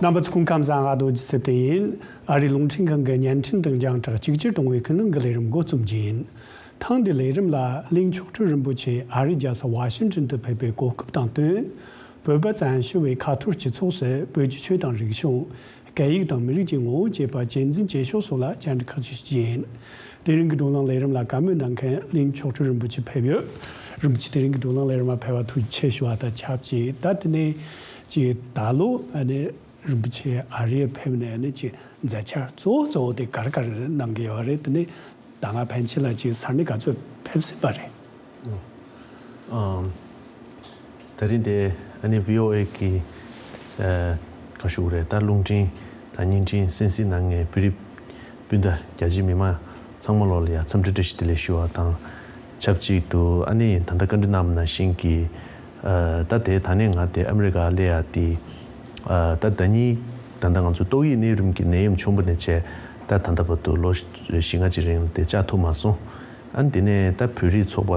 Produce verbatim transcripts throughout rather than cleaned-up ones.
རྣམ་པ་ཚོ་སྐུ་ཁམས་བཟང་། ཨ་རྡོ་རྗེ་ཚེ་བརྟན་ཡིན། ཨ་རིའི་རླུང་འཕྲིན་ཁང་གི་བརྙན་འཕྲིན་དང་རྒྱང་བསྒྲགས་གཅིག་གྱུར་གཏོང་བའི་ཀུན་གླེང་གི་ལས་རིམ་འགོ་རྩོམ་རྒྱུ་ཡིན། ཐེངས་འདིའི་ལས་རིམ་ལ་གླིང་མཆོག་སྤྲུལ་རིན་པོ་ཆེ་ཨ་རིའི་རྒྱལ་ས་ཝ་ཤིང་ཏོན་དུ་ཕེབས་པའི་གོ་སྐབས་དང་བསྟུན། བོད་པ་བཙན་བྱོལ་བའི་ཁ་ཐོར་སྤྱི་ཚོགས་སུ་བོད་ཀྱི་ཆོས་དང་རིག་གཞུང་། སྐད་ཡིག་དང་མི་རིགས་ཀྱི་ངོ་བོ་བཅས་པ་གཅེས་འཛིན་བྱེད་ཕྱོགས་སོགས་ལ་བཅར་འདྲི་ཁག་ཅིག་ཞུ་རྒྱུ་ཡིན། དེ་རིང་གི་བགྲོ་གླེང་ལས་རིམ་ལ་བཀའ་མོལ་གནང་མཁན་གླིང་མཆོག་སྤྲུལ་རིན་པོ་ཆེ་ཕེབས་ཡོད། རིན་པོ་ཆེ་དེ་རིང་གི་བགྲོ་གླེང་ལས་རིམ་ལ་ཕེབས་པར་ཐུགས་རྗེ་ཆེ་ཞུ་བ་དང་ཆབས་ཅིག་ད་དེ་ནས་ཀྱི་ད་ལོ་ཨ་ནི་རིན་པོ་ཆེ་ཨ་རིར་ཕེབས་ནས་ཨ་ནི་ཀྱི་མཛད་འཆར་གཙོ་བོ་གཙོ་བོ་དེ་ག་རེ་ག་རེ་གནང་གི་ཡོད་རེད། དེ་ནས་ད་སྔ་ཕན་ཆད་ལ་ཀྱི་ས་གནས་ག་ཚོད་ཕེབས་ཟིན་པ་རེད། ཨམ། དེ་རིང་དེ་ཨ་ནི་བྷི་ཨོ་ཨེ་གི་ཨ་ག་ཞུ་དགོས་རེད། ད་རླུང་འཕྲིན་དང་བརྙན་འཕྲིན་གསན་གཟིགས་གནང་མཁན་བོད་རིགས་སྤུན་ཟླ་རྒྱ་ཆེ་མི་མང་ཚང་མ་ལོག་ལ་ཡ་འཚམས་འདྲི་བཀྲ་ཤིས་བདེ་ལེགས་ཞུ་བ་དང་ཆབས་ཅིག་ཏུ། ཨ་ནི་ད་ལྟ་བཀའ་འདྲི་གནང་བ་ནང་བཞིན་གྱི་ཨ་ད་དེ་ད་ནས་ང་དེ་ཨ་མི་རི་ཀ་སླེབས་ཡ་དེ་ཨ་ད་ཟླ་གཉིས་ད་ལྟ་ང་ཚོ་ཏོག་དབྱིབས་ནད་རིམས་ཀྱི་ནད་ཡམས་བྱུང་བ་ནས་བྱས་ད་ད་ལྟ་བར་དུ་ལོ་བཞི་ལྔ་ཅིག་རིང་ལ་དེ་བཅར་ཐུབ་མ་སོང་། ཨ་ནི་དེ་ནས་ད་བོད་རིགས་ཚོགས་པ་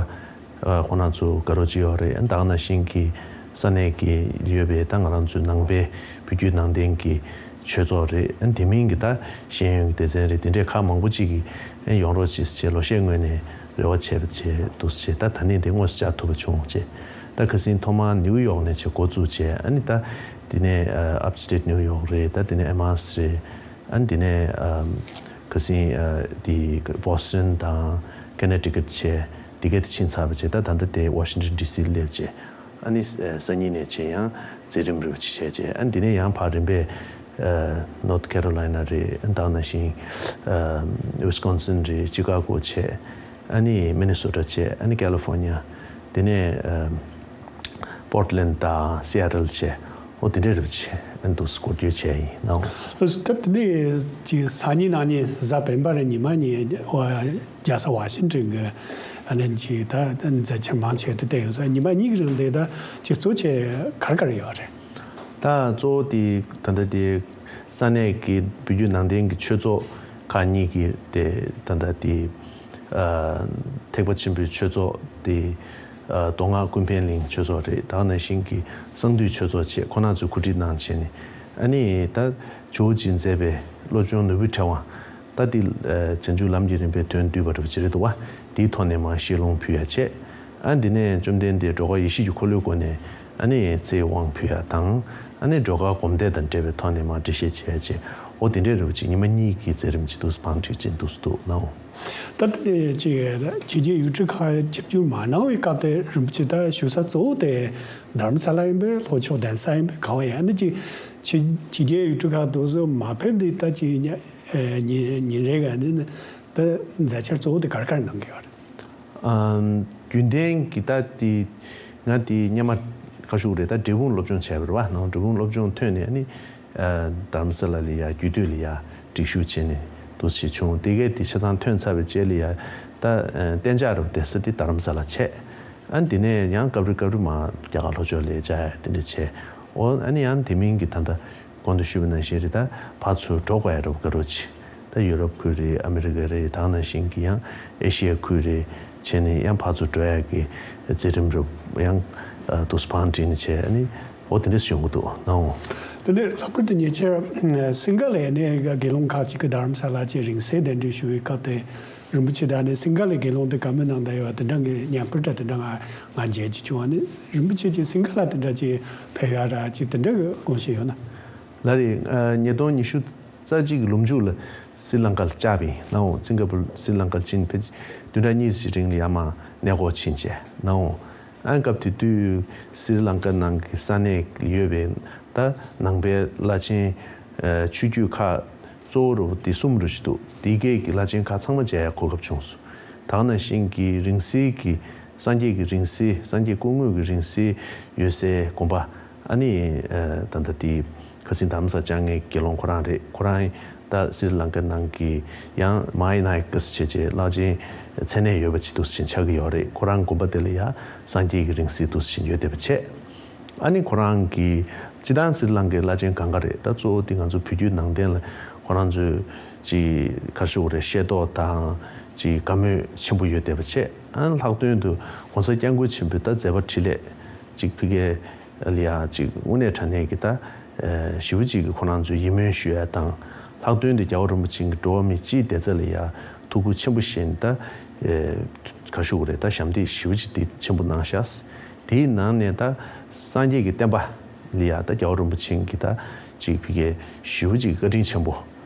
ཨ་ཁོ་རང་ཚོ་དགའ་རབ་ཅིག་ཡོད་རེད། ཨ་ནི་ད་ག་ནང་བཞིན་གྱི་ས་གནས་ཀྱི་ཡོད་པའི་ད་ང་རང་ཚོའི་ནང་པའི་བོད་བརྒྱུད་ནང་བསྟན་གྱི་ཆོས་ཚོགས་རེད། ཨ་ནི་དེ་མིན་གྱི་ད་ཤེས་ཡོན་གྱི་སྡེ་ཚན་རེད། དེ་འདྲའི་ཁག་མང་པོ་ཅིག་གིས་ཨ་ནི་ཡོང་རོགས་ཅིག་ཅེས་ལོ་ཤས་སྔོན་ནས་རེ་བ་བྱས་པ་བྱས་འདུག་ཅེས། ད་ད་ནས་དེ་དངོས་སུ་བཅར་ཐུབ་པ་བྱུང་ཅེས། ད་ཁ་སང་ཐོག་མར་ནིའུ་ཡོག་ནས་ཅེས་འགོ་བཙུགས་བྱས། ཨ་ནི་ད་དེ་ནས་ཨ་ཨབ་སི་ཊེཊ་ནིའུ་ཡོག་རེད། ད་དེ་ནས་ཨེ་མ་ཨེས་རེད། ཨ་ནི་དེ་ནས་ཨམ་ཁ་སང་ཨ་དེ་བོ་སི་ཊོན་དང་ཀེ་ནེ་ཊི་ཀཊ་བྱས། དེ་ག་དེ་ཕྱིན་ཚར་བ་བྱས། ད་ད་ལྟ་དེ་ཝ་ཤིང་ཊོན་ཌི་སི་སླེབས་བྱས། ཨ་ནི་ཨ་སང་ཉིན་ནས་བྱས་ཡང་མཛད་རིམ་རེ་བ་ཅིག་བྱས་བྱས། ཨ་ནི་དེ་ནས་ཡང་ཕར་རིམ་པས་ཨ་ནོར་ཐི་ཁེ་རོ་ལའི་ན་རེད། ཨ་ནི་ད་ག་ནང་བཞིན་ཨ་ཝི་སི་ཀོན་སིན་རེད། ཅི་ཀ་གོ་བྱས། ཨ་ནི་མི་ནི་སོ་ཊ་བྱས། ཨ་ནི་ཀ་ལི་ཧྥོར་ནི་ཡ། དེ་ནས་ཨ་པོར་ཊི་ལེན་ཌི་དང་སི་ཨེ་ཊལ་བྱས། ཨོ་དེ་འདྲའི་རེ་བ་བྱས། ཨ་ནི་འདུག་སེ་འགོ་སྐྱོད་བྱས་ཡིན་ནའང་། སྐབས་དེ་ནས་ཀྱི་སང་ཉིན་གནངས་ཉིན་གཟའ་སྤེན་པ་རེད། ཉི་མ་གཉིས་རྒྱལ་ས་ཝ་ཤིང་ཊོན་གྱི་ཨ་ནི་ཀྱི་ད་མཛད་འཆར་མང་ཆེ་བ་དེ་བསྡད་ཡོད་ས། ཉི་མ་གཉིས་ཀྱི་རིང་དེ་ད་ཀྱི་གཙོ་ཆེ་ག་རེ་ག་རེ་ཡོད་རེད། ད་གཙོ་བོ་དེ་ད་ལྟ་དེ་ས་གནས་ཀྱི་བོད་བརྒྱུད་ནང་བསྟན་གྱི་ཆོས་ཚོགས་ཁག་གཉིས་ཀྱི་དེ་ད་ལྟ་དེ་ཨ་ཐེག་པ་ཆེན་པོའི་ཆོས་ཚོགས་དེ་ཨ་མདོ་སྔགས་ཀུན་ཕན་གླིང་ཆོས་ཚོགས་རེད། ད་ག་ནང་བཞིན་གྱི་གསང་འདུས་ཆོས་ཚོགས་བཅས་ཁོ་རང་ཚོས་གོ་སྒྲིག་གནང་བྱས་ནས། ཨ་ནི་ད་ཇོ་བོ་རྗེས་མཛད་པའི་བློ་སྦྱོང་ནོར་བུའི་ཕྲེང་བ། ད་འདི་ཨ་བྱང་ཆུབ་ལམ་གྱི་རིམ་པའི་དོན་བསྡུས་པ་རེད་པ་ཅིག་རེད་འདུག་བ། འདིའི་ཐོག་ནས་མར་ཤེས་ལྷུང་ཕུལ་ཡ་བྱས། ཨ་འདི་ནས་བཅོམ་ལྡན་འདས་སྒྲོལ་དཀར་ཡེ་ཤེས་ཀྱི་འཁོར་ལོའི་སྒོ་ནས་ཨ་ནི་ཚེའི་དབང་ཕུལ་ཡ་དང་། ཨ་ནི་སྒྲོལ་དཀར་སྒོམ་བཟླས་དང་འབྲེལ་བའི་ཐོག་ནས་མར་འགྲེལ་བཤད་བྱས་ཡ་བྱས། འོ་དེ་འདྲའི་རེ་བ་ཅིག་ཉི་མ་གཉིས་ཀྱི་མཛད་རིམ་ཅིག་འདུག་སེ་བང་སྒྲིག་ཅིག་འདུག་སེ་འདུག་ནའོ། ད་ལྟ་ནས་ཅིག་ཕྱི་རྒྱལ་ཡུལ་གྲུ་ཁག་ཆིབས་བསྒྱུར་མ་གནང་བའི་སྐབས་དེ་རིན་པོ་ཆེ་ད་བཞུགས་ས་གཙོ་བོ་དེ་རྡ་རམ་ས་ལ་ཡིན་པས། ལྷོ་ཕྱོགས་གདན་ས་ཡིན་པས། གང་བ་ཡིན། ཨ་ནི་ཅིག་ཕྱི་ཕྱི་རྒྱལ་ཡུལ་གྲུ་ཁག་དེ་ཚོ་མ་ཕེབས་དུས་ད་ཅིག་ཉ་ཨེ་ཉིན་ཉིན་རེ་ག་ནི་ད་མཛད་འཆར་གཙོ་བོ་དེ་ག་རེ་ག་རེ་གནང་གི་ཡོད་རེད། ཨམ་རྒྱུན་ལྡན་གྱི་ད་དེ་ང་དེ་སྔོན་མ་ག་ཞུ་དགོས་རེད། ད་འབྲས་སྤུངས་སློབ་སྦྱོང་བྱས་པ་རེད་བ། ནང་འབྲས་སྤུངས་སློབ་སྦྱོང་ཐོན་ནས་ཨ་ནི་ཨ་རྡ་རམ་ས་ལ་ལ་ཡ་རྒྱུད་སྟོད་ལ་ཡ་སྒྲིག་ཞུགས་བྱས་ནས་འདུག་སེ་བྱུང་། དེ་གས་དེ་ཆ་ཚང་ཐོན་ཚར་བའི་རྗེས་ལ་ཡ་ད་ཨ་གཏན་འཇགས་རུ་བསྡད་ས་དེ་རྡ་རམ་ས་ལ་བྱས། ཨ་ནི་དེ་ནས་ཡང་སྐབས་རེ་སྐབས་རེ་མར་རྒྱ་གར་ལྷོ་ཕྱོགས་ལ་བཅར་ཡ་དེ་འདྲ་བྱས། འོ་ཨ་ནི་ཡང་དེ་མིན་གྱི་ད་ལྟ་གོང་དུ་ཞུས་པ་ནང་བཞིན་རེད། ད་ཕར་ཚུར་འགྲོ་དགོས་ཡ་རབ་དགའ་རོགས་ཆེ། ད་ཡུ་རོབ་ཁུལ་རེད། ཨ་མི་རི་ཀ་རེད། ད་ག་ནང་བཞིན་གྱི་ཡང་ཨེ་ཤི་ཡ་ཁུལ་རེད། བྱས་ནས་ཡང་ཕར་ཚུར་འགྲོ་ཡ་གི་མཛད་རིམ་རབ་ཡང་འདུག་སེ་བང་སྒྲིག་ནས་བྱས། ཨ་ནི་འོ་དེ་འདྲས་ཡོང་གི་འདུག་ནའོ། དེ་ནས་ལྷག་པར་དུ་ཉེ་ཆར་སིང་ག་ལའི་ནས་དགེ་སློང་ཁག་ཅིག་གིས་རྡ་རམ་ས་ལ་ཅིག་རིང་བསྲེལ་གདན་འདྲེན་ཞུ་བའི་སྐབས་དེ། རིན་པོ་ཆེ་ད་ནི་སིང་ག་ལའི་དགེ་སློང་དེ་བཀའ་མོལ་གནང་བསྡད་ཡོད་པ་དེ་འདྲ་ངས་ཉན་པར་འདྲ་དེ་འདྲ་ང་ང་མཇལ་རྒྱུ་བྱུང་བ་ནི། རིན་པོ་ཆེ་ཅིག་སིང་ག་ལ་དེ་འདྲ་ཅིག་ཕེབས་ཡ་ར་ཅིག་དེ་འདྲ་གི་དགོངས་བཞེས་ཡོད་ན། ལགས་རེད། ཨ་ཉིས་སྟོང་ཉི་ཤུ་རྩ་གཅིག་གི་ལོ་མཇུག་ལ་སི་རི་ལང་ཀ་ལ་བཅར་བ་ཡིན་ནའོ། སིང་ག་པུར་སི་རི་ལང་ཀ་ལ་ཕྱིན། ཕལ་ཆེར་བདུན་ཕྲག་གཉིས་ཙམ་རིང་ལ་ཡར་མར་གནས་སྐོར་ཕྱིན་བྱས་ནའོ། ཨ་སྐབས་དེ་དུས་སི་རི་ལང་ཀ་ནང་གི་ས་གནས་ཡོད་པའི་ད་ནང་པའི་བླ་ཆེན་ཨ་ཆོས་བརྒྱུད་ཁག་གཙོ་བོ་རུ་དེ་གསུམ་རུ་ཞིག་འདུག་དེ་གས་ཀྱི་བླ་ཆེན་ཁག་ཚང་མ་མཇལ་ཡ་གོ་སྐབས་བྱུང་སོང་། ད་ག་ནང་བཞིན་གྱི་རིང་བསྲེལ་གྱི་སངས་རྒྱས་ཀྱི་རིང་བསྲེལ། སངས་རྒྱས་སྐུ་དངོས་ཀྱི་རིང་བསྲེལ་ཡོད་སའི་དགོན་པ། ཨ་ནི་ཨ་ད་ལྟ་དེ་ཁ་སང་རྡ་རམ་ས་ལ་བཅར་མཁན་དགེ་སློང་ཁོ་རང་རེད། ཁོ་རང་ད་སི་རི་ལང་ཀ་ནང་གི་ཡང་མ་ཧཱ་ན་ཡ་ཀ་ཟེར་བྱས་བླ་ཆེན་མཚན་གནས་ཡོད་པ་ཅིག་འདུག་སེ་ཆགས་ཀྱི་ཡོད་རེད། ཁོ་རང་དགོན་པ་དེ་ལ་ཡ་སངས་རྒྱས་ཀྱི་རིང་བསྲེལ་འདུག་སེ་ཡོད་བསྡད་པ་བྱས། ཨ་ནི་ཁོ་རང་གི་སྤྱིར་བཏང་སི་རི་ལང་ཀའི་བླ་ཆེན་གང་ག་རེད། ད་གཙོ་བོ་དེ་ང་ཚོ་བོད་བརྒྱུད་ནང་བསྟན་ལ་ཁོ་རང་ཚོས་ཅིག་ག་རེ་ཞུ་དགོས་རེད། ཤེས་རྟོགས་དང་ཅིག་བཀའ་མོལ་ཆེན་པོ་ཡོད་བསྡད་པ་བྱས། ཨ་ནི་ལྷག་དོན་དུ་༸གོང་ས་༸སྐྱབས་མགོན་ཆེན་པོས་ད་མཛད་པ་འཕྲིན་ལས་ཅིག་ཕ་གི་ལ་ཡ་ཅིག་དངོས་གནས་དྲང་གནས་ཀྱི་ད་ ཞེ་པོ་ཅིག་གིས་ཁོ་རང་ཚོས་ཡིད་སྨོན་ཞུ་ཡ་དང་། ལྷག་དོན་དུ་རྒྱལ་བ་རིན་པོ་ཆེ་གི་འགྲོ་བ་མི་སྤྱིའི་བདེ་རྩ་ལ་ཡ་ཐུགས་ཁུར་ཆེན་པོ་བཞེས་ནས་ད་ག་ཞུ་དགོས་རེད། ད་ཞབས་འདེགས་ཞེ་པོ་ཅིག་དེ་ཆེན་པོ་གནང་ཤག་དེའི་ནང་ནས་ད་སངས་རྒྱས་ཀྱི་བསྟན་པ་ལ་ཡ་ད་རྒྱལ་བ་རིན་པོ་ཆེ་གིས་ད་ཅིག་ཕ་གིའི་ཞེ་པོ་ཅིག་བཀའ་དྲིན་ཆེན་པོ་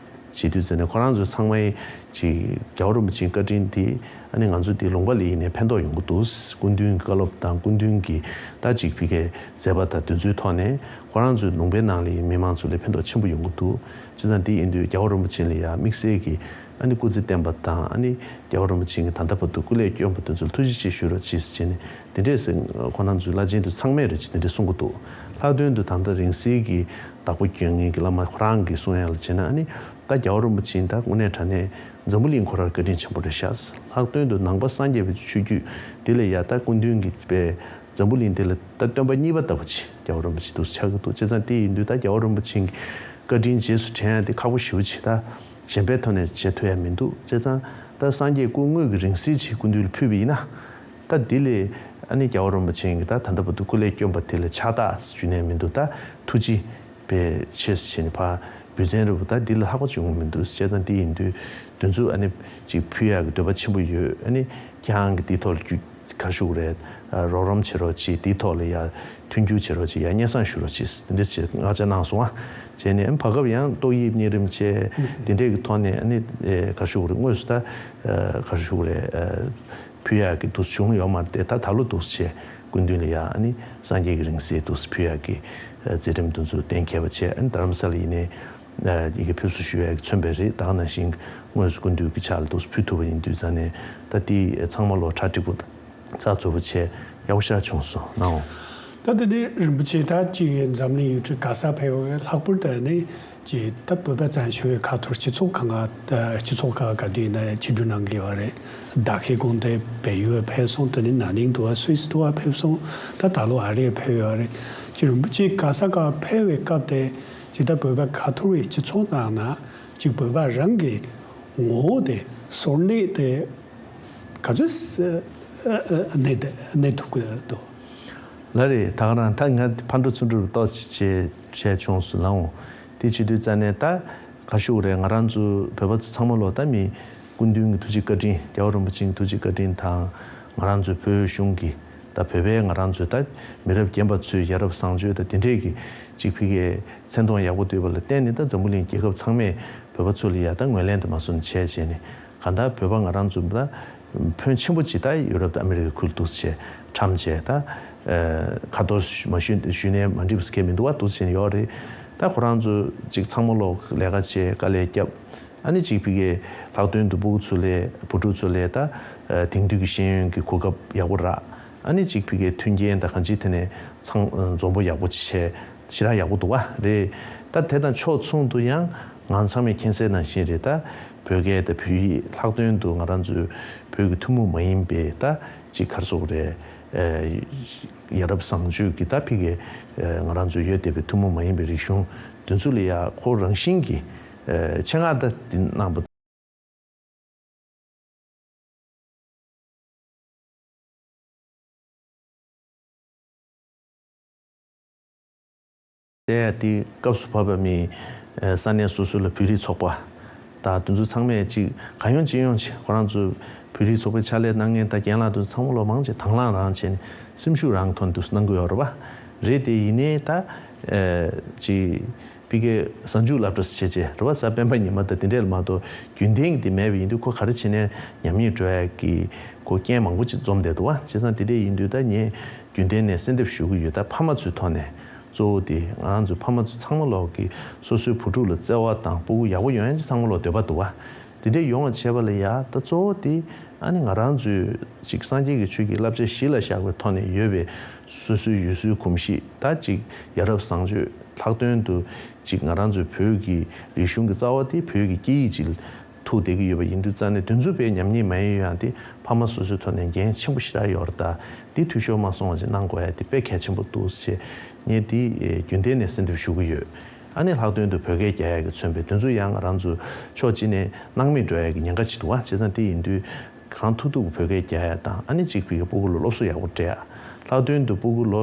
བྱེད་དུས་ཙམ་ནས། ཁོ་རང་ཚོ་ཚང་མའི་ཅིག་རྒྱལ་བ་རིན་པོ་ཆེའི་བཀའ་དྲིན་དེ་ཨ་ནི་ང་ཚོ་འདི་ལུང་པ་ལ་ཡིན་ནའི་ཕན་ཐོགས་ཡོང་གི་འདུག་སྐུ་མདུན་གྱི་བཀའ་སློབ་དང་སྐུ་མདུན་གྱི་ད་ཅིག་ཕ་གིའི་མཛད་པ་དང་དེ་ཚོའི་ཐོག་ནས་ཁོ་རང་ཚོའི་ལུང་པའི་ནང་ལ་ཡིན་མི་མང་ཚོ་ལ་ཕན་ཐོགས་ཆེན་པོ་ཡོང་གི་འདུག་བྱས་ཙང་དེ་ཡིན་དུས་རྒྱལ་བ་རིན་པོ་ཆེ་ལ་ཡ་དམིགས་བསལ་གྱི་ཨ་ནི་སྐུ་ཚེ་བརྟན་པ་དང་། ཨ་ནི་རྒྱལ་བ་རིན་པོ་ཆེ་གིས་ད་ལྟ་བར་དུ་སྐུ་ལས་བསྐྱོན་པ་དེ་ཚོར་ཐུགས་རྗེ་ཆེ་ཞུ་རོགས་གྱིས་ཟེར་ནས་དེ་འདྲས་ཟེར། ཁོ་རང་ཚོའི་བླ་ཆེན་དུ་ཚང་མས་རེད་ཅེས་དེ་འདྲས་གསུང་གི་འདུག་ལྷག་དོན་དུ་ད་ལྟ་རིང་བསྲེལ་གྱི་བདག་པོ་རྒྱག་མཁན་གྱི་བླ་མ་ཁོ་རང་གིས་གསུང་ཡ་ལ་བྱས་ན། ཨ་ནི་ད་རྒྱལ་བ་རིན་པོ་ཆེ་ད་དངོས་གནས་དྲང་གནས་འཛམ་བུ་གླིང་ཁོ་རང་བཀའ་དྲིན་ཆེན་པོ་རེད་ཤག་ལྷག་དོན་དུ་ནང་པ་སངས་རྒྱས་པའི་ཆོས་བརྒྱུད་འདི་ལ་ཡ་ད་སྐུ་མདུན་གྱིས་པའི་འཛམ་བུ་གླིང་འདི་ལ་ད་སྟོན་པ་གཉིས་པ་ལྟ་བུ་ཅིག་རྒྱལ་བ་རིན་པོ་ཆེ་འདུག་ཆགས་ཀྱི་འདུག་བྱས་ཙང་དེ་ཡིན་དུས་ད་རྒྱལ་བ་རིན་པོ་ཆེ་གི་བཀའ་དྲིན་རྗེས་སུ་དྲན་ཡ་དེ་ཁག་པོ་ཞེ་པོ་ཅིག་ད་གཞན་པའི་ཐོག་ནས་བྱེད་ཐུབ་ཡ་མི་འདུག་བྱས་ཙང་ད་སངས་རྒྱས་སྐུ་དངོས་ཀྱི་རིང་བསྲེལ་ཅིག་སྐུ་མདུན་ལ་ཕུལ་བ་ཡིན་ན། ད་འདི་ལས་ཨ་ནི་རྒྱལ་བ་རིན་པོ་ཆེ་གིས་ད་ད་ལྟ་བར་དུ་སྐུ་ལས་བསྐྱོན་པ་དེ་ལ་ཕྱག་རྟགས་ཞུ་ནས་མི་འདུག་ད་ཐུགས་རྗེ་པའི་ཆེད་ཟེར་ནས་ཕར་འབུལ་ཚན་རེད་པ། ད་འདི་ལ་ལྷག་པ་བྱུང་མི་འདུག་བྱས་ཙང་འདི་ཡིན་དུས་དེ་ཚོ་ཨ་ནི་ཅིག་ཕུལ་ཡག་གི་འདོད་པ་ཆེན་པོ་ཡོད། ཨ་ནི་ཁྱེད་རང་གིས་འདིའི་ཐོག་ལ་རྒྱུ་ག་ཞུ་དགོས་རེད། རོགས་རམ་བྱེད་རོགས་གྱིས། འདིའི་ཐོག་ལ་ཡ་མཐུན་འགྱུར་བྱེད་རོགས་གྱིས། ཡ་སྙན་སེང་ཞུ་རོགས་གྱིས། འདི་འདྲ་བྱེད་མངགས་ཆ་གནང་སོང་ཨ། བྱས་ནས་ཨ་ནི་བར་སྐབས་ཡང་ཏོག་དབྱིབས་གཉན་རིམས་བྱས་འདི་འདྲས་ཀྱི་ཐོག་ནས་ཨ་ནི་ག་ཞུ་དགོས་རེད། དངོས་སུ་ད་ག་ཞུ་དགོས་རེད། ཕུལ་ཡག་གི་འདུག་བྱུང་ཡོད་མ་རེད་དེ། ད་ད་ལོ་འདུག་བྱས་སྐུ་མདུན་ལ་ཡ་ཨ་ནི་སངས་རྒྱས་ཀྱི་རིང་བསྲེལ་འདུག་ཕུལ་ཡག་གི་མཛད་རིམ་འདི་ཚོ་གཏན་འཁེལ་བ་བྱས། ཨ་ནི་རྡ་རམ་ས་ལ་ཡིན་ནའི་ཡི་གེ་ཕེབས་བསུ་ཞུ་ཡག་གི་མཚོན་པ་རེད། ད་ག་ནང་བཞིན་དངོས་སུ་སྐུ་མདུན་གྱི་ཕྱག་ལ་འདུག་ཕུལ་ཐུབ་པ་ཡིན་དུས་ཙང་ནས་ད་འདི་ཚང་མ་ལོ་གྲ་འགྲིག་པོ་རྩ་རྫོགས་པོ་བྱས་ཡག་པོ་ཞེ་དྲག་བྱུང་སོང་ནའོ། ད་དེ་ནས་རིན་པོ་ཆེ་ད་ཅིག་འཛམ་གླིང་ཡུལ་གྲུ་ག་ས་ཕེབས་ཡོད། ལྷག་པར་དུ་ནི་ཅིག་ད་བོད་པ་བཙན་བྱོལ་བའི་ཁ་ཐོར་སྤྱི་ཚོགས་གང་ག་སྤྱི་ཚོགས་ཁག་ག་དུས་ན་ཆིབས་བསྒྱུར་གནང་གི་ཡོད་རེད། ད་ཁེ་ཀོང་དེ་བལ་ཡུལ་ཕེབས་སོང་། དེ་ནི་ན་ནིང་དུ་བ་སུད་སི་དུ་བ་ཕེབས་སོང་། ད་ད་ལོ་ཨ་རིར་ཕེབས་ཡོད་རེད། ཅིག་རིན་པོ་ཆེ་ག་ས་ག་ཕེབས་པའི་སྐབས་དེ་ཅིག་ད་བོད་པ་ཁ་ཐོར་བའི་སྤྱི་ཚོགས་ནང་ན་ཅིག་བོད་པ་རང་གི་ངོ་བོ་དེ་སོར་གནས་དེ་ག་ཚོད་གནས་གནས་ཐུབ་ཀྱི་འདུག་ལགས་རེད། ད་ག་རང་ད་ང་ཕར་འགྲོ་ཚུར་འགྲོ་ཏོག་ཙམ་བྱས་བྱས་བྱུང་སོང་ལགས་འོང་། དེ་བྱེད་དུས་ཙང་ནས་ད་ག་ཞུ་དགོས་རེད། ང་རང་ཚོ་བོད་པ་ཚོ་ཚང་མ་ལོ་ད་མི་སྐུ་མདུན་གྱི་ཐུགས་རྗེ་བཀའ་དྲིན། རྒྱལ་བ་རིན་པོ་ཆེའི་ཐུགས་རྗེ་བཀའ་དྲིན་དང་། ང་རང་ཚོའི་བོད་གཞུང་གི་ད་བོད་པའི་ང་རང་ཚོའི་ད་མི་རབས་རྒན་པ་ཚོའི་ཡ་རབས་བཟང་སྤྱོད་ད་དེ་འདྲས་ཀྱི་ཅིག་ཕ་གིའི་མཚན་མཐོང་ཡག་པོ་བསྟོད་པ་ལ་བརྟེན་ནས། ད་འཛམ་བུ་གླིང་རྒྱལ་ཁབ་ཚང་མས་བོད་པ་ཚོ་ལ་ཡ་ད་ངོས་ལེན་དུ་མ་སོང་བྱས་བྱས་ནས། གང་ལྟར་བོད་པ་ང་རང་ཚོ་ད་ཕོན་ཆེན་པོ་ཅིག་ད་ཡུ་རོབ་དང་ཨ་མི་རི་ཀའི་ཁུལ་འདུག་བྱས་ཁྲམ་བྱས་ད་ཁ་ཐོར་མ་ཞུ་ཞུས་ནས་མ་འགྲིག་པ་ཟེར་མཁན་མི་འདུག་བ། འདུག་བྱས་ནས་ཡོད་རེད། ད་ཁོ་རང་ཚོ་ཅིག་ཚང་མ་ལོག་ལས་ཀ་བྱས་དཀའ་ལས་བརྒྱབ། ཨ་ནི་ཅིག་ཕ་གིའི་ལྷག་དོན་དུ་སྤུ་གུ་ཚོ་ལ་བུ་ཕྲུག་ཚོ་ལ་ད་དེང་དུས་ཀྱི་ཤེས་ཡོན་གྱི་གོ་སྐབས་ཡག་པོ་རག་ཨ་ནི་ཅིག་ཕ་གིའི་མཐུན་རྐྱེན་དང་གང་ཅི་དེ་ནས་ཚང་འཛོམས་པོ་ཡག་པོ་བྱས། ཞེ་དྲག་ཡག་པོ་འདུག་བ་རེད། ད་དེ་དང་ཕྱོགས་མཚུངས་དུ་ཡང་ང་ཚང་མས་མཁྱེན་གསལ་ནང་བཞིན་རེད། ད་བོད་སྐད་དང་བོད་ཡིག་ལྷག་དོན་དུ་ང་རང་ཚོའི་བོད་ཀྱི་ཐུན་མོང་མ་ཡིན་པའི་ད་ཅིག་ག་རེ་ཟེར་དགོས་རེད། ཡ་རབས་བཟང་སྤྱོད་ཀྱི་ད་ཕ་གིའི་ང་རང་ཚོའི་ཡོད་བསྡད་པའི་ཐུན་མོང་མ་ཡིན་པའི་རིག་གཞུང་དེ་ཚོ་ལ་ཡ་ཁོ་རང་བཞིན་གྱིས་ཆེད་མངགས་ད་འདི་གནང་བ། དེ་ཡང་དེ་སྐབས་སུ་བབས་པ་མི་ས་གནས་སོ་སོ་ལ་བོད་རིགས་ཚོགས་པ་དང་དེ་ཚོ་ཚང་མས་ཅིག་གང་ཡོང་ཅི་ཡོང་ཅིག་ཁོ་རང་ཚོ་བོད་རིགས་ཚོགས་པའི་ཕྱག་ལས་གནང་མཁན་དང་རྒན་ལགས་དེ་ཚོ་ཚང་མ་ལོ་མང་ཆེ་དང་བླངས་རང་བྱས་ནས་སེམས་ཤུགས་རང་ཐོག་ནས་གནང་གི་ཡོད་རེད་པ། རེད་དེ་ཡིན་ནའི་ད་ཅིག་ཕ་གིའི་གཟའ་མཇུག་སློབ་གྲྭ་ཟེར་བྱས་རེད་བ། གཟའ་སྤེན་པ་ཉི་མ་དང་དེ་འདྲས་ལ་མ་གཏོགས་རྒྱུན་ལྡན་གྱི་དེ་མེད་པ་ཡིན་དུས་ཁོ་ག་རེ་བྱས་ནས་ཉམས་ཉེས་འགྲོ་ཡག་གི་ཁོ་རྐྱེན་མང་པོ་ཅིག་འཛོམས་བསྡད་འདུག་བ། བྱས་ཙང་དེ་འདྲས་ཡིན་དུས་ད་ངས་རྒྱུན་ལྡན་ནས་གསལ་འདེབས་ཞུ་གི་ཡོད། ད་ཕ་མ་ཚོའི་ཐོག་ནས་གཙོ་བོ་དེ་ང་རང་ཚོའི་ཕ་མ་ཚོ་ཚང་མ་ལོག་གི་སོ་སོའི་བུ་ཕྲུག་ལ་བརྩེ་བ་དང་སྤུ་གུ་ཡག་པོ་ཡོང་ཡག་ཅིག་ཚང་མ་ལོག་འདོད་པ་འདུག་བ། དེ་འདྲས་ཡོང་བ་བྱས་པ་ལ་ཡ་ད་གཙོ་བོ་དེ་ཨ་ནི་ང་རང་ཚོའི་ཅིག་སངས་རྒྱས་ཀྱི་ཆོས་ཀྱི་བསླབ་བྱ་གཞི་ལ་བཞག་པའི་ཐོག་ནས་ཡོད་པའི་སོ་སོའི་ཡུལ་སྲོལ་གོམས་གཤིས་ད་ཅིག་ཡ་རབས་བཟང་སྤྱོད་ལྷག་དོན་དུ་ཅིག་ང་རང་ཚོའི་བོད་ཀྱི་རིག་གཞུང་གི་རྩ་བ་དེ་བོད་ཀྱི་སྐད་ཡིག་ཅིག་ཐུག་བསྡད་ཀྱི་ཡོད་པ་ཡིན་དུས་ཙང་ནས་དེ་ཚོ་དཔེ་ཉམས་ཉེས་མ་ཡིན་ཡང་དེ་ཕ་མ་སོ་སོའི་ཐོག་ནས་འགན་ཆེན་པོ་ཞེ་དྲག་ཡོད་རེད། ད་དེ་འཐུས་ཤོར་མ་སོང་བ་ཅིག་གནང་དགོས་ཡ་དེ་དཔེ་གལ་ཆེན་པོ་འདུག་ཅེས་ངས་དེ་རྒྱུན་ལྡན་ནས་གསལ་འདེབས་ཞུ་གི་ཡོད། ཨ་ནི་ལྷག་དོན་དུ་བོད་སྐད་རྒྱག་ཡ་གི་མཚོན་པའི་དེ་ཚོ་ཡང་ང་རང་ཚོ་ཕྱོགས་གཅིག་ནས་སྣང་མེད་འགྲོ་ཡ་གི་ཉེན་ཁ་ཅིག་འདུག་བ། བྱས་ཙང་དེ་ཡིན་དུས་གང་ཐུབ་ཐུབ་ཀྱི་བོད་སྐད་རྒྱག་ཡ་དང་། ཨ་ནི་གཅིག་ཕ་གི་སྤུ་གུ་ལ་སློབ་གསོ་ཡག་པོ་སྤྲད་ཡ། ལྷག་དོན་དུ་སྤུ་གུ་ལོ་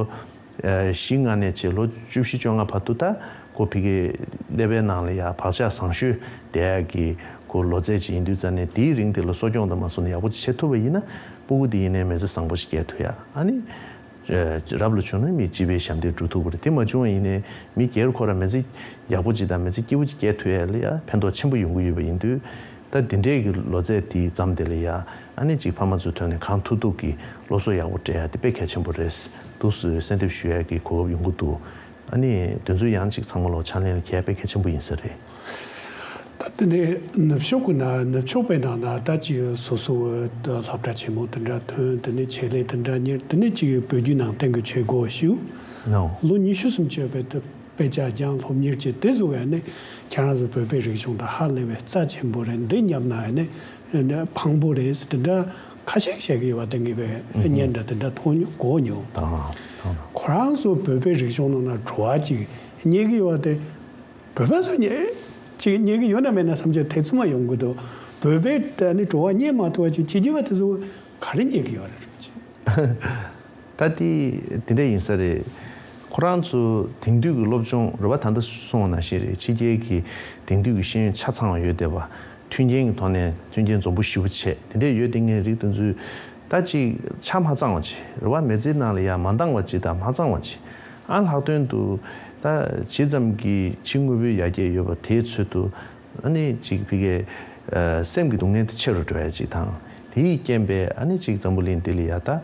བཞི་ལྔ་ནས་བྱས་ལོ་བཅུ་བཞི་བཅོ་ལྔ་བར་དུ་ད་ ཁོ་ཕ་གིའི་ཀླད་པའི་ནང་ལ་ཡ་བག་ཆགས་བཟང་ཤོས་བསྡད་ཡག་གི་ཁོ་ལོ་ཚད་ཅིག་ཡིན་དུས་ཙང་ནས། དེའི་རིང་དེ་ལ་གསོ་སྐྱོང་དང་མ་སོང་ནས་ཡག་པོ་ཅིག་བྱེད་ཐུབ་པ་ཡིན་ན། སྤུ་གུ་དེ་ཡིན་ནའི་མི་ཚེ་བཟང་པོ་ཞིག་སྐྱེལ་ཐུབ་ཡ། ཨ་ནི་རབ་ལ་བྱུང་ན་མི་སྤྱི་པའི་ཞབས་འདེགས་སྒྲུབ་ཐུབ་པ་རེད། དེ་མ་བྱུང་བ་ཡིན་ནའི་མི་སྒེར་ཁོ་རང་མི་ཚེ་ཡག་པོ་ཅིག་དང་མི་ཚེ་སྐྱིད་པོ་ཅིག་སྐྱེལ་ཐུབ་ཡ་ལ་ཡ་ཕན་ཐོགས་ཆེན་པོ་ཡོང་གི་ཡོད་པ་ཡིན་དུས། ད་འདི་འདྲའི་གི་ལོ་ཚད་དེའི་མཚམས་དེ་ལ་ཡ། ཨ་ནི་ཅིག་ཕ་མ་ཚོའི་ཐོག་ནས་གང་ཐུབ་ཐུབ་ཀྱིས་སློབ་གསོ་ཡག་པོ་སྤྲད་ཡ་དེ་དཔེ་གལ་ཆེན་པོ་རེད་འདུག་ཟེར་གསལ་འདེབས་ཞུ་ཡ་གི་གོ་སྐབས་ཡོང་གི་འདུག་ཨ་ནི་དེ་ཚོ་ཡང་ཅིག་ཚང་མ་ལོག་ཕྱག་ལེན་ལ་འཁྱེར་ཡ་དཔེ་གལ་ཆེན་པོ་ཡིན་ས་རེད། ད་དེ་ནས་ནུབ་ཕྱོགས་ཀྱི་ནང་ནུབ་ཕྱོགས་པའི་ནང་ན་ད་ཅིག་སོ་སོ་སློབ་གྲྭ་ཆེན་མོ་དེ་འདྲ་ཐོན། དེ་ནས་ཆེད་ལས་དེ་འདྲ་གཉེར། དེ་ནས་ཅིག་བོད་བརྒྱུད་ནང་བསྟན་གྱི་ཆོས་སྒོ་ཞུགས། ནོ། ལོ་ཉི་ཤུ་སུམ་ཅུ་བའི་དཔེ་ཆ་སྦྱངས། སློབ་གཉེར་བྱས། དེ་བཟོ་བའི་ནི་ཁྱེད་རང་ཚོ་བོད་པའི་རིག་གཞུང་དང་ཧ་ལས་པའི་རྩ་ཆེན་པོ་རེད། འདི་ཉམས་ན་ནི་ཕངས་པོ་རེད། དེ་འདྲ་ཁ་ཤས་བཤད་ཀྱི་ཡོད་པ་དེ་ངེས་པའི་ཨུ་ཧུ། སྙན་གྲགས་དེ་འདྲ་མཐོང་མྱོང་གོ་མྱོང་། དང་དང་། ཁོ་རང་ཚོ་བོད་པའི་རིག་གཞུང་ནང་ན་བྲོ་བ་ཅིག་རྙེད་ཀྱི་ཡོད་པ་དེ། བོད་པ་ཚོ་རྙེད་ཅིག་རྙེད་ཀྱི་ཡོད་ན་མེད་ན་བསམ་བྱས་ཐེ་ཚོམ་ཡོང་གི་འདུག་བོད་པའི་ད་ནི་བྲོ་བ་རྙེད་མ་ཐུབ་པ་ཅིག་བྱེད་རྒྱུ་བ་དེ་ཚོ་ག་རེ་རྙེད་ཀྱི་ཡོད་རེད་ཅིག་ད་དེ་དེ་འདྲ་ཡིན་ས་རེད། ཁོ་རང་ཚོ་དེང་དུས་ཀྱི་སློབ་སྦྱོང་རེད་པ། ད་ལྟ་གསུངས་པ་ནང་བཞིན་རེད། ཕྱི་རྒྱལ་གྱི་དེང་དུས་ཀྱི་ཤེས་ཡོན་ཆ་ཚང་བ་ཡོད་བསྡད་པ། མཐུན་རྐྱེན་གྱི་ཐོག་ནས་མཐུན་རྐྱེན་འཛོམས་པོ་ཞེ་པོ་བྱས། དེ་འདྲས་ཡོད་བསྡད་མཁན་རིགས་དེ་ཚོས་ད་ཅིག་ཆ་མ་ཚང་བ་ཅིག་རེད་པ། མི་ཚེ་ནང་ལ་ཡ་མ་འདང་བ་ཅིག་དང་མ་ཚང་བ་ཅིག་ཨ་ལྷག་དོན་དུ་ད་ཇི་ཙམ་གྱི་ཕྱི་དངོས་པོའི་ཡར་རྒྱས་ཡོད་པ་དེའི་ཚོད་དུ། ཨ་ནི་ཅིག་ཕ་གིའི་ཨ་སེམས་ཀྱི་སྡུག་བསྔལ་དེ་ཆེ་རུ་འགྲོ་ཡ་ཅིག་དང་། དེའི་རྐྱེན་པས་ཨ་ནི་ཅིག་འཛམ་བུ་གླིང་འདི་ལ་ཡ་ད་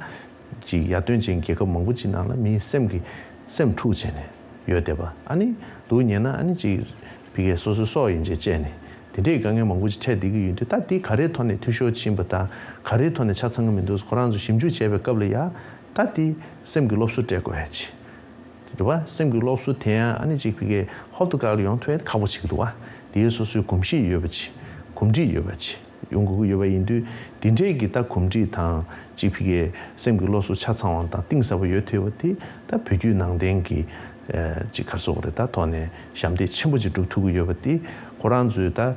ཅིག་ཡར་ཐོན་ཅན་རྒྱལ་ཁབ་མང་པོ་ཅིག་ནང་ལ་མིའི་སེམས་ཀྱི་སེམས་འཁྲུག་བྱས་ནས་ཡོད་བསྡད་པ། ཨ་ནི་སྡུག་བསྔལ་ན་ཨ་ནི་ཅིག་ཕ་གིའི་སོ་སོའི་སྲོག་ཡན་ཆད་བཅད་ནས་དེ་འདྲའི་དཀའ་ངལ་མང་པོ་ཅིག་འཕྲད་བསྡད་ཀྱི་ཡོད་དུས། ད་དེ་ག་རེའི་ཐོག་ནས་འཐུས་ཤོར་ཕྱིན་པ་དང་ག་རེའི་ཐོག་ནས་ཆ་ཚང་གི་མི་འདུག་ཁོ་རང་ཚོ་ཞིབ་འཇུག་བྱས་པའི་སྐབས་ལ་ཡ། ད་དེ་སེམས་ཀྱི་སློབ་གསོ་སྤྲད་དགོས་ཡ་ཅིག་རེད་པ། སེམས་ཀྱི་སློབ་གསོ་དེ་ཡང་ཨ་ནི་ཅིག་ཕ་གིའི་ཧོབ་ཏེ་ག་ལ་ཡོང་ཐུབ་ཡ་དེ་ཁག་པོ་ཆགས་ཀྱི་འདུག་པ། དེའི་སོ་སོའི་གོམས་གཤིས་ཡོད་པ་ཅིག་གོམས་འདྲིས་ཡོད་པ་ཅིག་ཡོང་དགོས་ཀྱི་ཡོད་པ་ཡིན་དུས། འདི་འདྲའི་གི་ད་གོམས་འདྲིས་དང་ཅིག་ཕ་གིའི་སེམས་ཀྱི་སློབ་གསོ་ཆ་ཚང་བ་དང་གཏིང་ཟབ་པོ་ཡོད་ཐུབ་པ་དེ། ད་བོད་བརྒྱུད་ནང་བསྟན་གྱི་ཨ་ཅིག་ག་རེ་ཟེར་དགོས་རེད། ད་ཐོག་ནས་ཞབས་འདེགས་ཆེན་པོ་ཅིག་སྒྲུབ་ཐུབ་ཀྱི་ཡོད་པ་དེ། ཁོ་རང་ཚོས་ད་ཨ་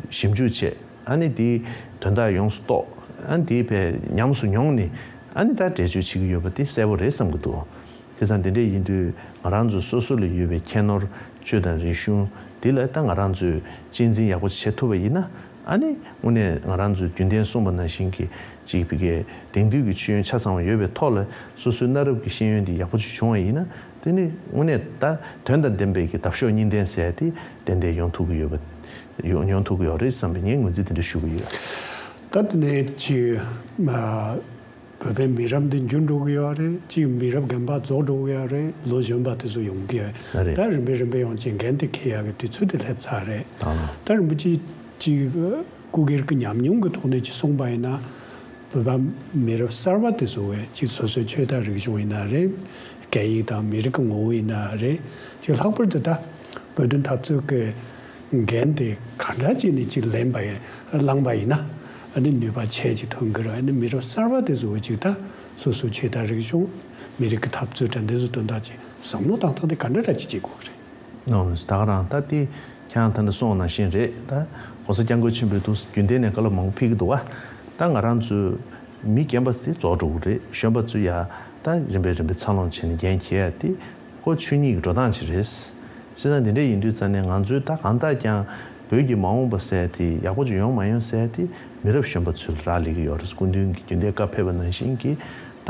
ཞིབ་འཇུག་བྱས། ཨ་ནི་དེའི་དོན་དག་ཡོངས་སུ་རྟོགས། ཨ་ནི་དེའི་ཕར་ཉམས་སུ་མྱོང་ནས། ཨ་ནི་ད་འགྲེལ་བརྗོད་བྱེད་ཀྱི་ཡོད་པ་དེ་གསལ་པོ་རེད་བསམ་གྱི་འདུག་དེ་ཙང་དེ་འདྲ་ཡིན་དུས་ང་རང་ཚོ་སོ་སོ་ལ་ཡོད་པའི་ཁྱད་ནོར། ཆོས་དང་རིག་གཞུང་འདི་ལ་ད་ང་རང་ཚོས་གཅེས་འཛིན་ཡག་པོ་བྱེད་ཐུབ་པ་ཡིན་ན། ཨ་ནི་དངོས་གནས་ང་རང་ཚོས་རྒྱུན་ལྡན་གསུངས་པ་ནང་བཞིན་གྱི་ཅིག་ཕ་གིའི་དེང་དུས་ཀྱི་ཤེས་ཡོན་ཆ་ཚང་བ་ཡོད་པའི་ཐོག་ལ་སོ་སོའི་གནའ་རབས་ཀྱི་ཤེས་ཡོན་འདི་ཡག་པོ་ཅིག་བྱུང་བ་ཡིན་ན། དེ་ནི་དངོས་གནས་ད་དོན་དང་ལྡན་པའི་གི་འདབ་གཤོག་གཉིས་ལྡན་ཟེར་ཡ་དེ་ཏན་ཏན་ཡོང་ཐུབ་ཀྱི་ཡོད་པ། ཡོང་ཡོང་ཐུབ་ཀྱི་ཡོད་རེད་བསམ་པའི་ངས་ངོས་འཛིན་དེ་འདྲ་ཞུ་གི་ཡོད། ད་དེ་ནས་ཅིག་ཨ་བོད་པའི་མི་རབས་འདི་འགྱུར་འགྲོ་གི་ཡོད་རེད། ཅིག་མི་རབས་རྒན་པ་རྫོགས་འགྲོ་གི་ཡོད་རེད། ལོ་གཞོན་པ་དེ་ཚོ་ཡོང་གི་ཡོད་རེད། ད་རིམ་པས་རིམ་པས་ཡོང་ཅིག་འགན་དེ་འཁྱེར་ཡག་གི་དུས་ཚོད་དེ་སླེབས་ཚར་རེད། ད་རིན་པོ་ཆེ་ཅིག་སྐུ་སྒེར་གྱི་ཉམས་མྱོང་གི་ཐོག་ནས་ཅིག་གསུངས་པ་ཡིན་ན། བོད་པ་མི་རབས་གསར་པ་དེ་ཚོ་བས་ཅིག་སོ་སོའི་ཆོས་དང་རིག་གཞུང་ཡིན་ན་རེད། སྐད་ཡིག་དང་མི་རིགས་ཀྱི་ངོ་བོ་ཡིན་ན་རེད། ཅིག་ལྷག་པར་དུ་ད་བོད་དོན་འཐབ་རྩོད་ཀྱི་འགན་དེ་ག་འདྲ་བྱས་ནས་ཅིག་ལེན་པ་ཡིན། བླངས་པ་ཡིན་ན་ཨ་ནི་ནུས་པ་ཆེ་ཅིག་ཐོན་གི་རེད། ཨ་ནི་མི་རབས་གསར་པ་དེ་ཚོ་བས་ཅིག་ད་སོ་སོའི་ཆོས་དང་རིག་གཞུང་། མི་རིགས་ཀྱི་འཐབ་རྩོད་དང་འདི་ཚོ་དོན་དག་ཅིག་བསམ་བློ་བཏང་སྟངས་དེ་ག་འདྲ་འདྲ་ཅིག་བྱེད་དགོས་ཀྱི་རེད། ནོ། ད་ག་རང་ད་དེ་ཁྱེད་རང་ད་ནི་གསུངས་པ་ནང་བཞིན་རེད། ད་༸གོང་ས་༸སྐྱབས་མགོན་ཆེན་པོས་འདུག་རྒྱུན་ལྡན་ནས་བཀའ་སློབ་མང་པོ་ཕེབས་ཀྱི་འདུག་བ། ད་ང་རང་ཚོའི་མི་རྒན་པ་དེ་རྫོགས་འགྲོ་གི་རེད། གཞོན་པ་ཚོས་ཡ་ད་རིམ་པས་རིམ་པས་འཚར་ལོངས་བྱས་ནས་འགན་འཁྱེར་ཡ་དེ་ཁོ་ཆོས་ཉིད་ཀྱི་འགྲོ་སྟངས་ཅིག་རེད། བྱས་ཙང་དེ་འདྲ་ཡིན་དུས་ཙང་ནས་ང་ཚོས་ད་གང་ལྟར་ཀྱང་བོད་ཀྱི་མ་འོངས་པ་ཟེར་དེ་ཡག་པོ་ཅིག་ཡོང་མ་ཡོང་ཟེར་དེ་མི་རབས་གཞོན་པ་ཚོས་རག་ལས་ཀྱི་ཡོད་རེད། སྐུ་མདུན་གྱི་རྒྱུན་ལྡན་བཀའ་ཕེབས་པ་ནང་བཞིན་གྱི་ད་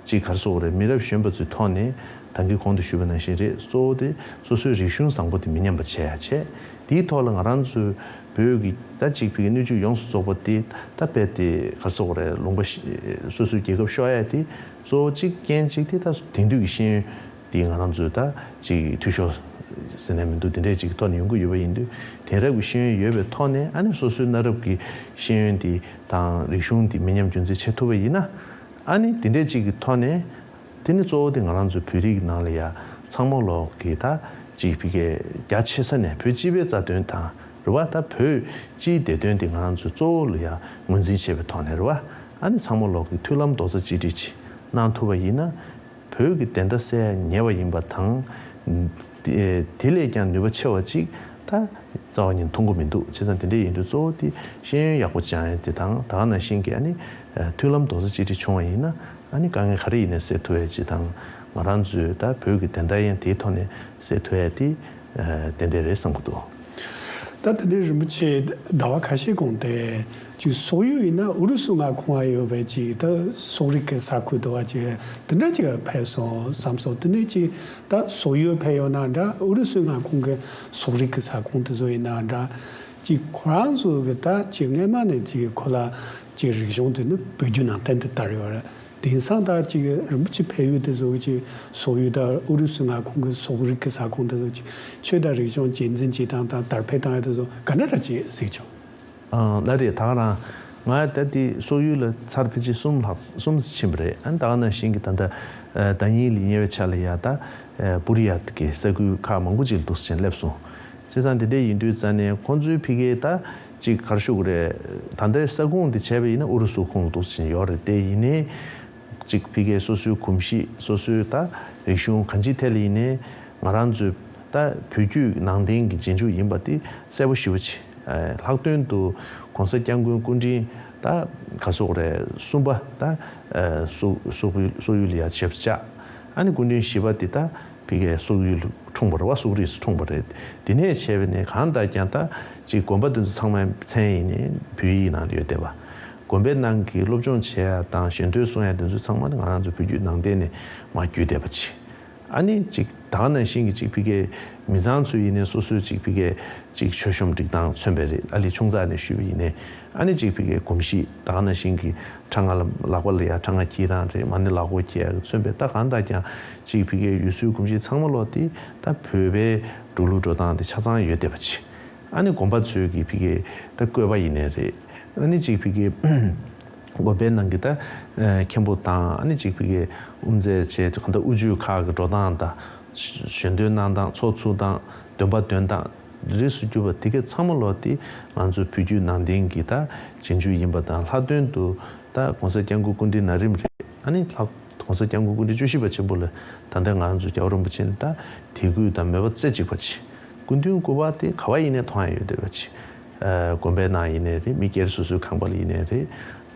ཅིག་ག་རེ་ཟེར་དགོས་རེད། མི་རབས་གཞོན་པ་ཚོའི་ཐོག་ནས་ད་གིན་གོང་དུ་ཞུས་པ་ནང་བཞིན་རེད། གཙོ་བོ་དེ་སོ་སོའི་རིག་གཞུང་བཟང་པོ་དེ་མི་ཉམས་པ་བྱེད་ཡ་བྱས། དེའི་ཐོག་ལ་ང་རང་ཚོའི་བོད་ཀྱི་ད་ཅིག་བོད་ཀྱི་སྣོད་བཅུད་ཡོངས་སུ་རྫོགས་པ་དེ་ད་རྦད་དེ་ག་རེ་ཟེར་དགོས་རེད། ལུང་པ་ཞིག་སོ་སོའི་རྒྱལ་ཁབ་ཤོར་ཡ་དེ་གཙོ་བོ་གཅིག་རྐྱེན་གཅིག་དེ་ད་དེང་དུས་ཀྱི་ཤེས་ཡོན་དེ་ང་རང་ཚོའི་ད་ཅིག་འཐུས་ཤོར་ཟེར་ནས་མི་འདུག་དེ་འདྲས་ཅིག་གི་ཐོག་ནས་ཡོང་གི་ཡོད་པ་ཡིན་དུས། དེང་རབས་ཀྱི་ཤེས་ཡོན་ཡོད་པའི་ཐོག་ནས་ཨ་ནི་སོ་སོའི་གནའ་རབས་ཀྱི་ཤེས་ཡོན་དེ་དང་རིག་གཞུང་དེ་མི་ཉམས་རྒྱུན་འཛིན་བྱེད་ཐུབ་པ་ཡིན་ན། ཨ་ནི་དེ་འདྲས་ཅིག་གི་ཐོག་ནས། དེ་ནི་གཙོ་བོ་དེ་ང་རང་ཚོའི་བོད་རིགས་ནང་ལ་ཡ་ཚང་མ་ལོག་གི་ད་ཅིག་ཕ་གིའི་རྒྱ་ཆེ་ས་ནས་བོད་སྤྱི་པའི་རྩ་དོན་དང་རེད་བ། ད་བོད་སྤྱིའི་བདེ་དོན་དེ་ང་རང་ཚོའི་གཙོ་བོ་ལ་ཡ་ངོས་འཛིན་བྱས་པའི་ཐོག་ནས་རེད་བ། ཨ་ནི་ཚང་མ་ལོག་གི་མཐུན་ལམ་རྡོག་རྩ་གཅིག་སྒྲིལ་ཅིག་གནང་ཐུབ་པ་ཡིན་ན། བོད་ཀྱི་བདེན་མཐའ་གསལ་ཉེ་བ་ཡིན་པ་དང་། དེ་དེ་ལས་ཀྱང་ནུས་པ་ཆེ་བ་ཅིག་ད་རྩ་བ་ཉིད་མཐོང་གི་མི་འདུག་བྱས་ཙང་དེ་འདྲ་ཡིན་དུས་གཙོ་བོ་དེ་ཤེས་ཡོན་ཡག་པོ་སྦྱང་ཡ་དེ་དང་། ད་ག་ནང་བཞིན་གྱི་ཨ་ནི་མཐུན་ལམ་རྡོག་རྩ་གཅིག་སྒྲིལ་བྱུང་བ་ཡིན་ན། ཨ་ནི་དཀའ་ངལ་ག་རེ་ཡིན་ནའི་སེལ་ཐུབ་ཡ་ཅིག་དང་ ང་རང་ཚོས་ད་བོད་ཀྱི་བདེན་མཐའ་ཡང་དེའི་ཐོག་ནས་གསལ་ཐུབ་ཡ་དེ་ཨ་ཏན་ཏན་རེད་བསམ་གྱི་འདུག། ད་དེ་ནས་རིན་པོ་ཆེ་ཟླ་བ་ཁ་ཤས་གོང་དེ་ཅིག་སོག་ཡུལ་ཡིན་ན་ཨུ་རུ་སུའི་མངའ་ཁོངས་ཡོད་པའི་ཅིག་ད་སོག་རིགས་ཀྱི་ས་ཁུལ་དུ་བ་ཅིག་དེ་འདྲ་ཅིག་ཕེབས་སོང་བསམ་སོང་། དེ་ནས་ཅིག་ད་སོག་ཡུལ་ཕེབས་ཡོད་ན་འདྲ་ཨུ་རུ་སུའི་མངའ་ཁོངས་ཀྱི་སོག་རིགས་ཀྱི་ས་ཁོངས་དེ་ཚོ་ཡིན་ན་འདྲ་ཅིག་ཁོ་རང་ཚོ་གི་ད་ཅིག་སྔས་མ་ནས་ཅིག་ཁོ་ལ་ཅིག་རིག་གཞུང་དེ་ནི་བོད་བརྒྱུད་ནང་བསྟན་དུ་དར་ཡོད་རེད། དེང་སང་ད་ཅིག་རིན་པོ་ཆེ་ཕེབས་ཡུལ་དེ་ཚོ་གི་ཅིག་སོག་ཡུལ་དང་ཨུ་རུ་སུའི་མངའ་ཁོངས་ཀྱི་སོག་རིགས་ཀྱི་ས་ཁོངས་དེ་ཚོ་ཅིག་ཆོས་དང་རིག་གཞུང་གཅེས་འཛིན་བྱེད་སྟངས་དང་དར་འཕེལ་བཏང་ཡ་དེ་ཚོ་ག་འདྲ་འདྲ་ཅིག་གཟིགས་བྱུང་། ཨང་། ལགས་རེད། ད་ག་རང་ང་ད་ལྟ་སོག་ཡུལ་ལ་ཚར་ཕལ་ཆེར་གསུམ་ལྷག་གསུམ་ཕྱིན་པ་རེད། ཨ་ནི་ད་ག་ནང་བཞིན་གྱི་ད་ལྟ་ཨ་ཟླ་ཉིན་ལ་ཉེ་བའི་ཆར་ལ་ཡ་ད་ཨ་བུ་རི་ཡ་གི་ས་ཁུལ་ཁག་མང་པོ་ཅིག་ལ་འདུག་སེ་བྱས་ནས་སླེབས་སོང་། བྱས་ཙང་དེ་འདྲ་ཡིན་དུས་ཙང་ནས་ཁོང་ཚོའི་ཕ་གིའི་ད་ཅིག་ག་རེ་ཞུ་དགོས་རེད། ད་ལྟའི་ས་ཁོངས་དེ་བྱས་པ་ཡིན་ན་ཨུ་རུ་སུ་ཁོངས་ལ་འདུག་སེ་བྱས་ནས་ཡོད་རེད། དེ་ཡིན་ནའི་ཅིག་ཕ་གིའི་སོ་སོའི་གོམས་གཤིས་སོ་སོའི་ད་རིག་གཞུང་གང་ཅིའི་ཐད་ལ་ཡིན་ནའི་ང་རང་ཚོའི་ད་བོད་བརྒྱུད་ནང་བསྟན་གྱི་རྗེས་འཇུག་ཡིན་པ་དེ་གསལ་པོ་ཞེ་པོ་ཅིག། ལྷག་དོན་དུ་༸གོང་ས་༸སྐྱབས་མགོན་སྐུ་ཕྲེང་ད་ག་སོག་རེད་གསུམ་པ་ད་སོག་སོག་སོག་ཡུལ་ལ་ཡ་ཆབ་སྲིད་བཅག། ཨ་ནི་སྐུ་ཕྲེང་བཞི་པ་དེ་ད་ཕ་གིའི་སོག་ཡུལ་འཁྲུངས་པ་རེད་བ། སོག་རིས་སུ་འཁྲུངས་པ་རེད། དེ་ནས་བྱས་པ་ནས་གང་ལྟར་ཀྱང་ད་ཅིག་དགོན་པ་དེ་ཚོ་ཚང་མའི་མཚན་ཡིན་ནའི་བོད་ཡིག་ནང་ལ་ཡོད་བསྡད་པ། དགོན་པའི་ནང་གི་སློབ་སྦྱོང་བྱེད་ཡ་དང་ཞལ་འདོན་གསུང་ཡ་དེ་ཚོ་ཚང་མ་ནི་ང་རང་ཚོ་བོད་བརྒྱུད་ནང་བསྟན་ནས་མར་བརྒྱུད་བསྡད་པ་ཅིག། ཨ་ནི་ཅིག་ད་ག་ནང་བཞིན་གྱི་ཅིག་ཕ་གིའི་མི་ཚང་ཚོ་ཡིན་ནའི་སོ་སོའི་ཅིག་ཕ་གིའི་ཅིག་མཆོད་གཤོམ་སྒྲིག་སྟངས་མཚོན་པ་རེད། ཨ་ལས་ཆུང་ཙག་ནས་ཞུས་པ་ཡིན་ནའི་ཨ་ནི་ཅིག་ཕ་གིའི་གོམས་གཤིས་ད་ག་ནང་བཞིན་གྱི་ཁྲ་ང་ལ་ལག་པ་ལ་ཡ་ཁྲ་ང་འཁྱེར་སྟངས་རེད། མ་ཎི་ལག་མགོ་འཁྱེར་ཡ་གི་མཚོན་པའི་ད་གང་ལྟར་ཀྱང་ཅིག་ཕ་གིའི་ཡུལ་སྲོལ་གོམས་གཤིས་ཚང་མ་ལོག་དེ་ད་བོད་པའི་འགྲོ་ལུགས་འགྲོ་སྟངས་དེ་ཆ་ཚང་ཡོད་བསྡད་པ་ཅིག། ཨ་ནི་དགོན་པ་ཚོའི་གི་ཕ་གིའི་ད་བཀོད་པ་ཡིན་ནའི་རེད། ཨ་ནི་ཅིག་ཕ་གིའི་དགོན་པའི་ནང་གི་ད་མཁན་པོ་དང་ཨ་ནི་ཅིག་ཕ་གིའི་དབུ་མཛད་བྱས་གང་ལྟར་དབུ་བརྙེས་ཁག་གི་འགྲོ་སྟངས་དང་ཞལ་འདོན་གནང་སྟངས་ཚོགས་ཚུགས་སྟངས་འདོན་པ་འདོན་སྟངས་རིས་སུ་གྱུར་པ་དེ་ག་ཚང་མ་ལོག་དེ་ང་ཚོའི་བོད་བརྒྱུད་ནང་བསྟན་གྱི་ད་རྗེས་འཇུག་ཡིན་པ་དང་ལྷག་དོན་དུ་ད་༸གོང་ས་༸སྐྱབས་མགོན་སྐུ་ཕྲེང་ན་རིམ་རེད། ཨ་ནི་ལྷག་༸གོང་ས་༸སྐྱབས་མགོན་སྐུ་ཕྲེང་བཅུ་བཞི་པ་ཆེན་པོ་ལ་ད་ལྟ་ང་རང་ཚོ་རྒྱལ་བ་རིན་པོ་ཆེ་ནས་ད་དད་གུས་དང་མོས་པ་རྩེ་གཅིག་པ་བྱེད། སྐུ་མདུན་སྐུ་པར་དེ་ག་བ་ཡིན་ནའི་མཐོང་ཡ་ཡོད་བསྡད་པ་བྱེད། ཨ་དགོན་པའི་ནང་ཡིན་ནའི་རེད། མི་སྒེར་སོ་སོའི་ཁང་པ་ལ་ཡིན་ནའི་རེད།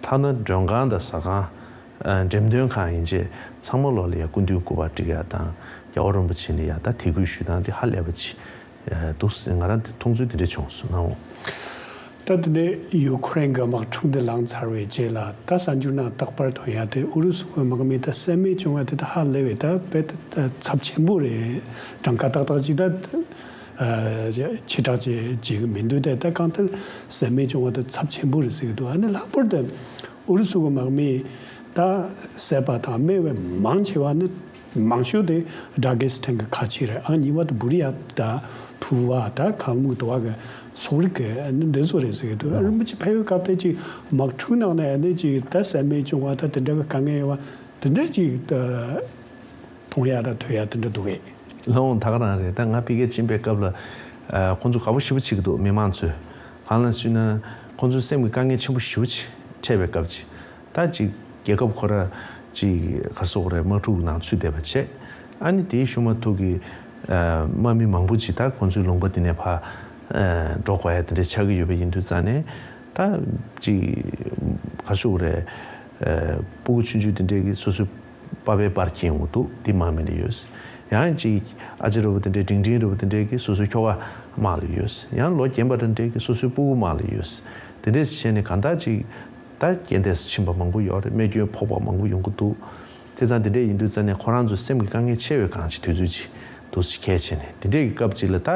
ཐ་ན་མགྲོན་ཁང་དང་ཟ་ཁང་། ཨ་འགྲེམས་སྟོན་ཁང་ཡིན་བྱས་ཚང་མ་ལོག་ལ་ཡ་སྐུ་མདུན་སྐུ་པར་སྒྲིག་ཡ་དང་རྒྱལ་བ་རིན་པོ་ཆེ་ལ་ཡ་ད་དད་གུས་ཞུ་སྟངས་དེ་ཧ་ལས་པ་བྱེད། ཨ་འདུག་སེ་ང་རང་དེ་མཐོང་ཚུལ་དེ་འདྲ་བྱུང་སོང་ནའོ། ད་དེ་ནས་ཡུ་ཁུ་རེན་གྱི་དམག་འཁྲུག་འདི་ལངས་ཚར་བའི་རྗེས་ལ་ད་གསར་འགྱུར་ནང་རྟག་པར་ཐོན་ཡ་དེ་ཨུ་རུ་སུ་གི་དམག་མི་ད་བསད་རྨས་བྱུང་བ་དེ་ད་ཧ་ལས་པའི་ད་དཔེ་ད་ཚབས་ཆེན་པོ་རེད། གྲངས་ཀ་ཏག་ཏག་ཅིག་ད་ཨ་ཆེ་དྲགས་ཅིག་བྱེད་གི་མི་འདུག་སྟེ། ད་གང་ལྟར་བསད་རྨས་བྱུང་བ་དེ་ཚབས་ཆེན་པོ་རེད་ཟེར་གི་འདུག། ཨ་ནི་ལྷག་པར་དུ་ཨུ་རུ་སུ་གི་དམག་མི་ད་བསད་པ་དང་རྨས་པའི་མང་ཆེ་བ་ནི། མང་ཤོས་དེ་ཌ་གེ་སི་ཐན་གྱི་ཁ་ཆེ་རེད། ཨ་གཉིས་པ་དེ་བུ་རི་ཡ་དང་ཐུ་ཝ་དང་གྷལ་མུག་དུ་བ་གི་སོག་རིགས་ཀྱི་ཨ་ནི་འདི་ཚོ་རེད་ཟེར་གི་འདུག། རིན་པོ་ཆེ་ཕེབས་ཡོད་སྐབས་དེ་ཅིག་དམག་འཁྲུག་ནང་ནས་ཨ་ནི་ཅིག་ད་བསད་རྨས་བྱུང་བ་ད་དེ་འདྲ་གི་དཀའ་ངལ་ཡོད་པ་དེ་འདྲ་ཅིག་ད་མཐོང་ཡ་ད་ཐོས་ཡ་དེ་འདྲ་འདུག་གས། ལགས་འོང་། ད་ག་རང་རེད། ད་ང་ཕ་གིར་ཕྱིན་པའི་སྐབས་ལ་ཨ་ཁོང་ཚོ་དགའ་པོ་ཞེ་པོ་བྱེད་ཀྱི་འདུག། མི་མང་ཚོས་གང་ལ་ཞུས་ན་ཁོང་ཚོའི་སེམས་ཀྱི་དཀའ་ངལ་ཆེན་པོ་ཞེ་པོ་ཅིག་འཕྲད་པའི་སྐབས་ཅིག། ད་ཅིག་རྒྱལ་ཁབ་ཁོ་ར་ཅིག་ག་རེ་ཟེར་དགོས་རེད། དམག་འཁྲུག་ནང་ཚུད་བསྡད་པ་བྱས། ཨ་ནི་དེའི་ཤུལ་མ་ཐུག་གི་ཨ་དམག་མི་མང་པོ་ཅིག་ད་ཁོང་ཚོའི་ལུང་པ་འདི་ནས་ཕར་ཨ་འགྲོ་དགོས་ཡ་དེ་འདྲ་ཆགས་ཀྱི་ཡོད་པ་ཡིན་དུས་ཙང་ནས། ད་ཅིག་ག་རེ་ཟེར་དགོས་རེད། ཨ་སྤུ་གུ་ཆུང་ཆུང་དེ་འདྲས་ཀྱིས་སོ་སོའི་པ་ཕའི་པར་འཁྱེར་ཡོང་གི་འདུག། འདི་དམག་མི་ལ་ཡོད། ཡང་ཅིག་ཨ་ཅེ་འདྲ་པོ་དེ་འདྲས་འབྲིང་འབྲིང་འདྲ་པོ་དེ་འདྲས་ཀྱིས་སོ་སོའི་ཁྱོ་ག་དམག་ལ་ཡོད། ཡང་ལོ་རྒན་པ་འདྲ་འདྲས་ཀྱིས་སོ་སོའི་སྤུ་གུ་དམག་ལ་ཡོད། དེ་འདྲས་བྱས་ནས་གང་ལྟར་ཅིག་ད་རྐྱེན་འདས་སུ་ཕྱིན་པ་མང་པོ་ཡོད་རེད། རྨས་སྐྱོན་ཕོག་པ་མང་པོ་ཡོང་གི་འདུག། དེ་ཙང་དེ་འདྲས་ཡིན་དུས་ཙང་ནས་ཁོ་རང་ཚོ་སེམས་ཀྱི་དཀའ་ངལ་ཆེ་བའི་སྒང་ཅིག་དུས་ཚོད་ཅིག་འདུག་སེ་གལ་ཆེ་ནས། དེ་འདྲས་ཀྱི་སྐབས་ཅིག་ལ་ད་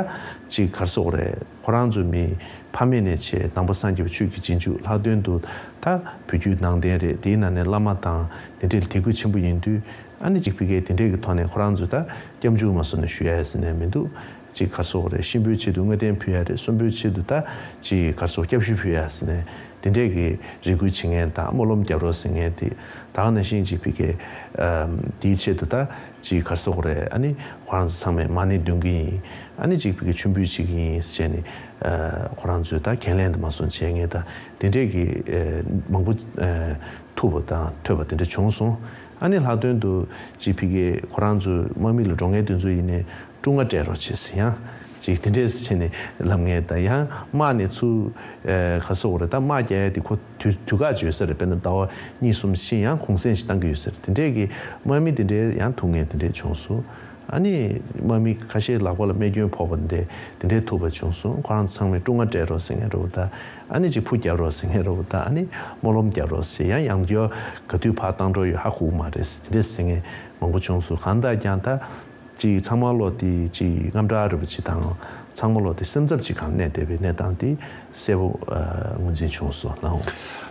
ཅིག་ག་རེ་ཟེར་དགོས་རེད། ཁོ་རང་ཚོ་མི་ཕ་མེས་ནས་བྱས་ནང་པ་སངས་རྒྱས་པའི་ཆོས་ཀྱི་རྗེས་འཇུག། ལྷག་དོན་དུ་ད་བོད་བརྒྱུད་ནང་བསྟན་རེད། དེའི་ནང་ནས་བླ་མ་དང་དེ་འདྲས་ལ་དད་གུས་ཆེན་པོ་ཡིན་དུས། ཨ་ནི་ཅིག་ཕ་གིའི་དེ་འདྲས་ཀྱི་ཐོག་ནས་ཁོ་རང་ཚོས་ད་སྐྱབས་འཇུག་མ་སོང་ནས་ཞུ་ཡ་ཟེར་ནས་མི་འདུག། ཅིག་ག་རེ་ཟེར་དགོས་རེད། གཤིན་པོའི་ཆེད་དུ་བསྔོ་རྟེན་ཕུལ་ཡ་རེད། གསོན་པོའི་ཆེད་དུ་ད་ཅིག་ག་རེ་ཟེར་དགོས། སྐྱབས་ཞུ་ཕུལ་ཡ་ཟེར་ནས་དེ་འདྲས་ཀྱི་རེ་སྐུལ་བྱེད་མཁན་དང་སྨོན་ལམ་རྒྱབ་རོགས་ཟེར་མཁན་དེ། ད་ག་ནང་བཞིན་ཅིག་ཕ་གིའི་ཨམ་དེའི་ཆེད་དུ་ད་ཅིག་ག་རེ་ཟེར་དགོས་རེད། ཨ་ནི་ཁོ་རང་ཚོ་ཚང་མས་མ་ཎི་འདོན་གྱི་ཡིན། ཨ་ནི་ཅིག་ཕ་གིའི་མཆོད་འབུལ་བྱེད་ཀྱི་ཡིན་ཟེར་ནས་ཨ་ཁོ་རང་ཚོས་ད་འགན་ལེན་དུ་མ་སོང་བྱེད་མཁན་དང་དེ་འདྲས་ཀྱི་ཨ་མང་པོ་ཨ་ཐུག་པ་དང་ཐོས་པ་དེ་འདྲ་བྱུང་སོང་། ཨ་ནི་ལྷག་དོན་དུ་ཅིག་ཕ་གིའི་ཁོ་རང་ཚོ་དམག་མི་ལ་འགྲོ་མཁན་དེ་ཚོ་ཡིན་ནའི་ཀྲུང་ང་སྤྲད་རོགས་བྱེད་ཟེར། ཡང་ ཅིག་དེ་འདྲས་བྱས་ནས་ལབ་མཁན་དང་། ཡང་དམག་ནས་ཚུར་ཨེ་ག་ཟེར་དགོས་རེད། ད་དམག་རྒྱག་ཡ་དེ་ཁོ་དུས་དུས་བཀག་བརྗོད་ས་རེད། དཔེར་ན་ཟླ་བ་གཉིས་གསུམ་ཕྱིན་ཡང་གུང་གསེང་ཞིག་བཏང་གི་ཡོད་ས་རེད། དེ་འདྲས་ཀྱི་དམག་མི་དེ་འདྲས་ཡང་ཐུག་མཁན་དེ་འདྲས་བྱུང་སོང་། ཨ་ནི་དམག་མི་ཁ་ཤས་ལག་པ་ལ་རྨས་སྐྱོན་ཕོག་པ་དེ་འདྲས་དེ་འདྲས་ཐུག་པ་བྱུང་སོང་། ཁོ་རང་ཚང་མས་ཀྲུང་ང་སྤྲད་རོགས་ཟེར་མཁན་འདྲ་བོ་དང་། ཨ་ནི་ཅིག་ཕུ་རྒྱག་རོགས་ཟེར་མཁན་འདྲ་བོ་དང་། ཨ་ནི་སྨོན་ལམ་རྒྱག་རོགས་ཟེར། ཡང་ཡང་བསྐྱར་ག་དུས་ཕར་བཏང་འགྲོ་ཡོད་ཧ་གོ་གི་མ་རེད་ཟེར། དེ་འདྲས་ཟེར་མཁན་མང་པོ་བྱུང་སོང་། གང་ལྟར་ཀྱང་ད་ཅིག་ཚང་མ་ལོ་དེ་ཅིག་དངངས་སྐྲག་རེད་པ་ཅིག་དང་། ཚང་མ་ལོ་དེ་སེམས་འཚབ་ཅིག་སྒང་གནས་བསྡད་པའི་གནས་སྟངས་དེ་གསལ་པོ་ཨ་ངོས་འཛིན་བྱུང་སོང་ལགས།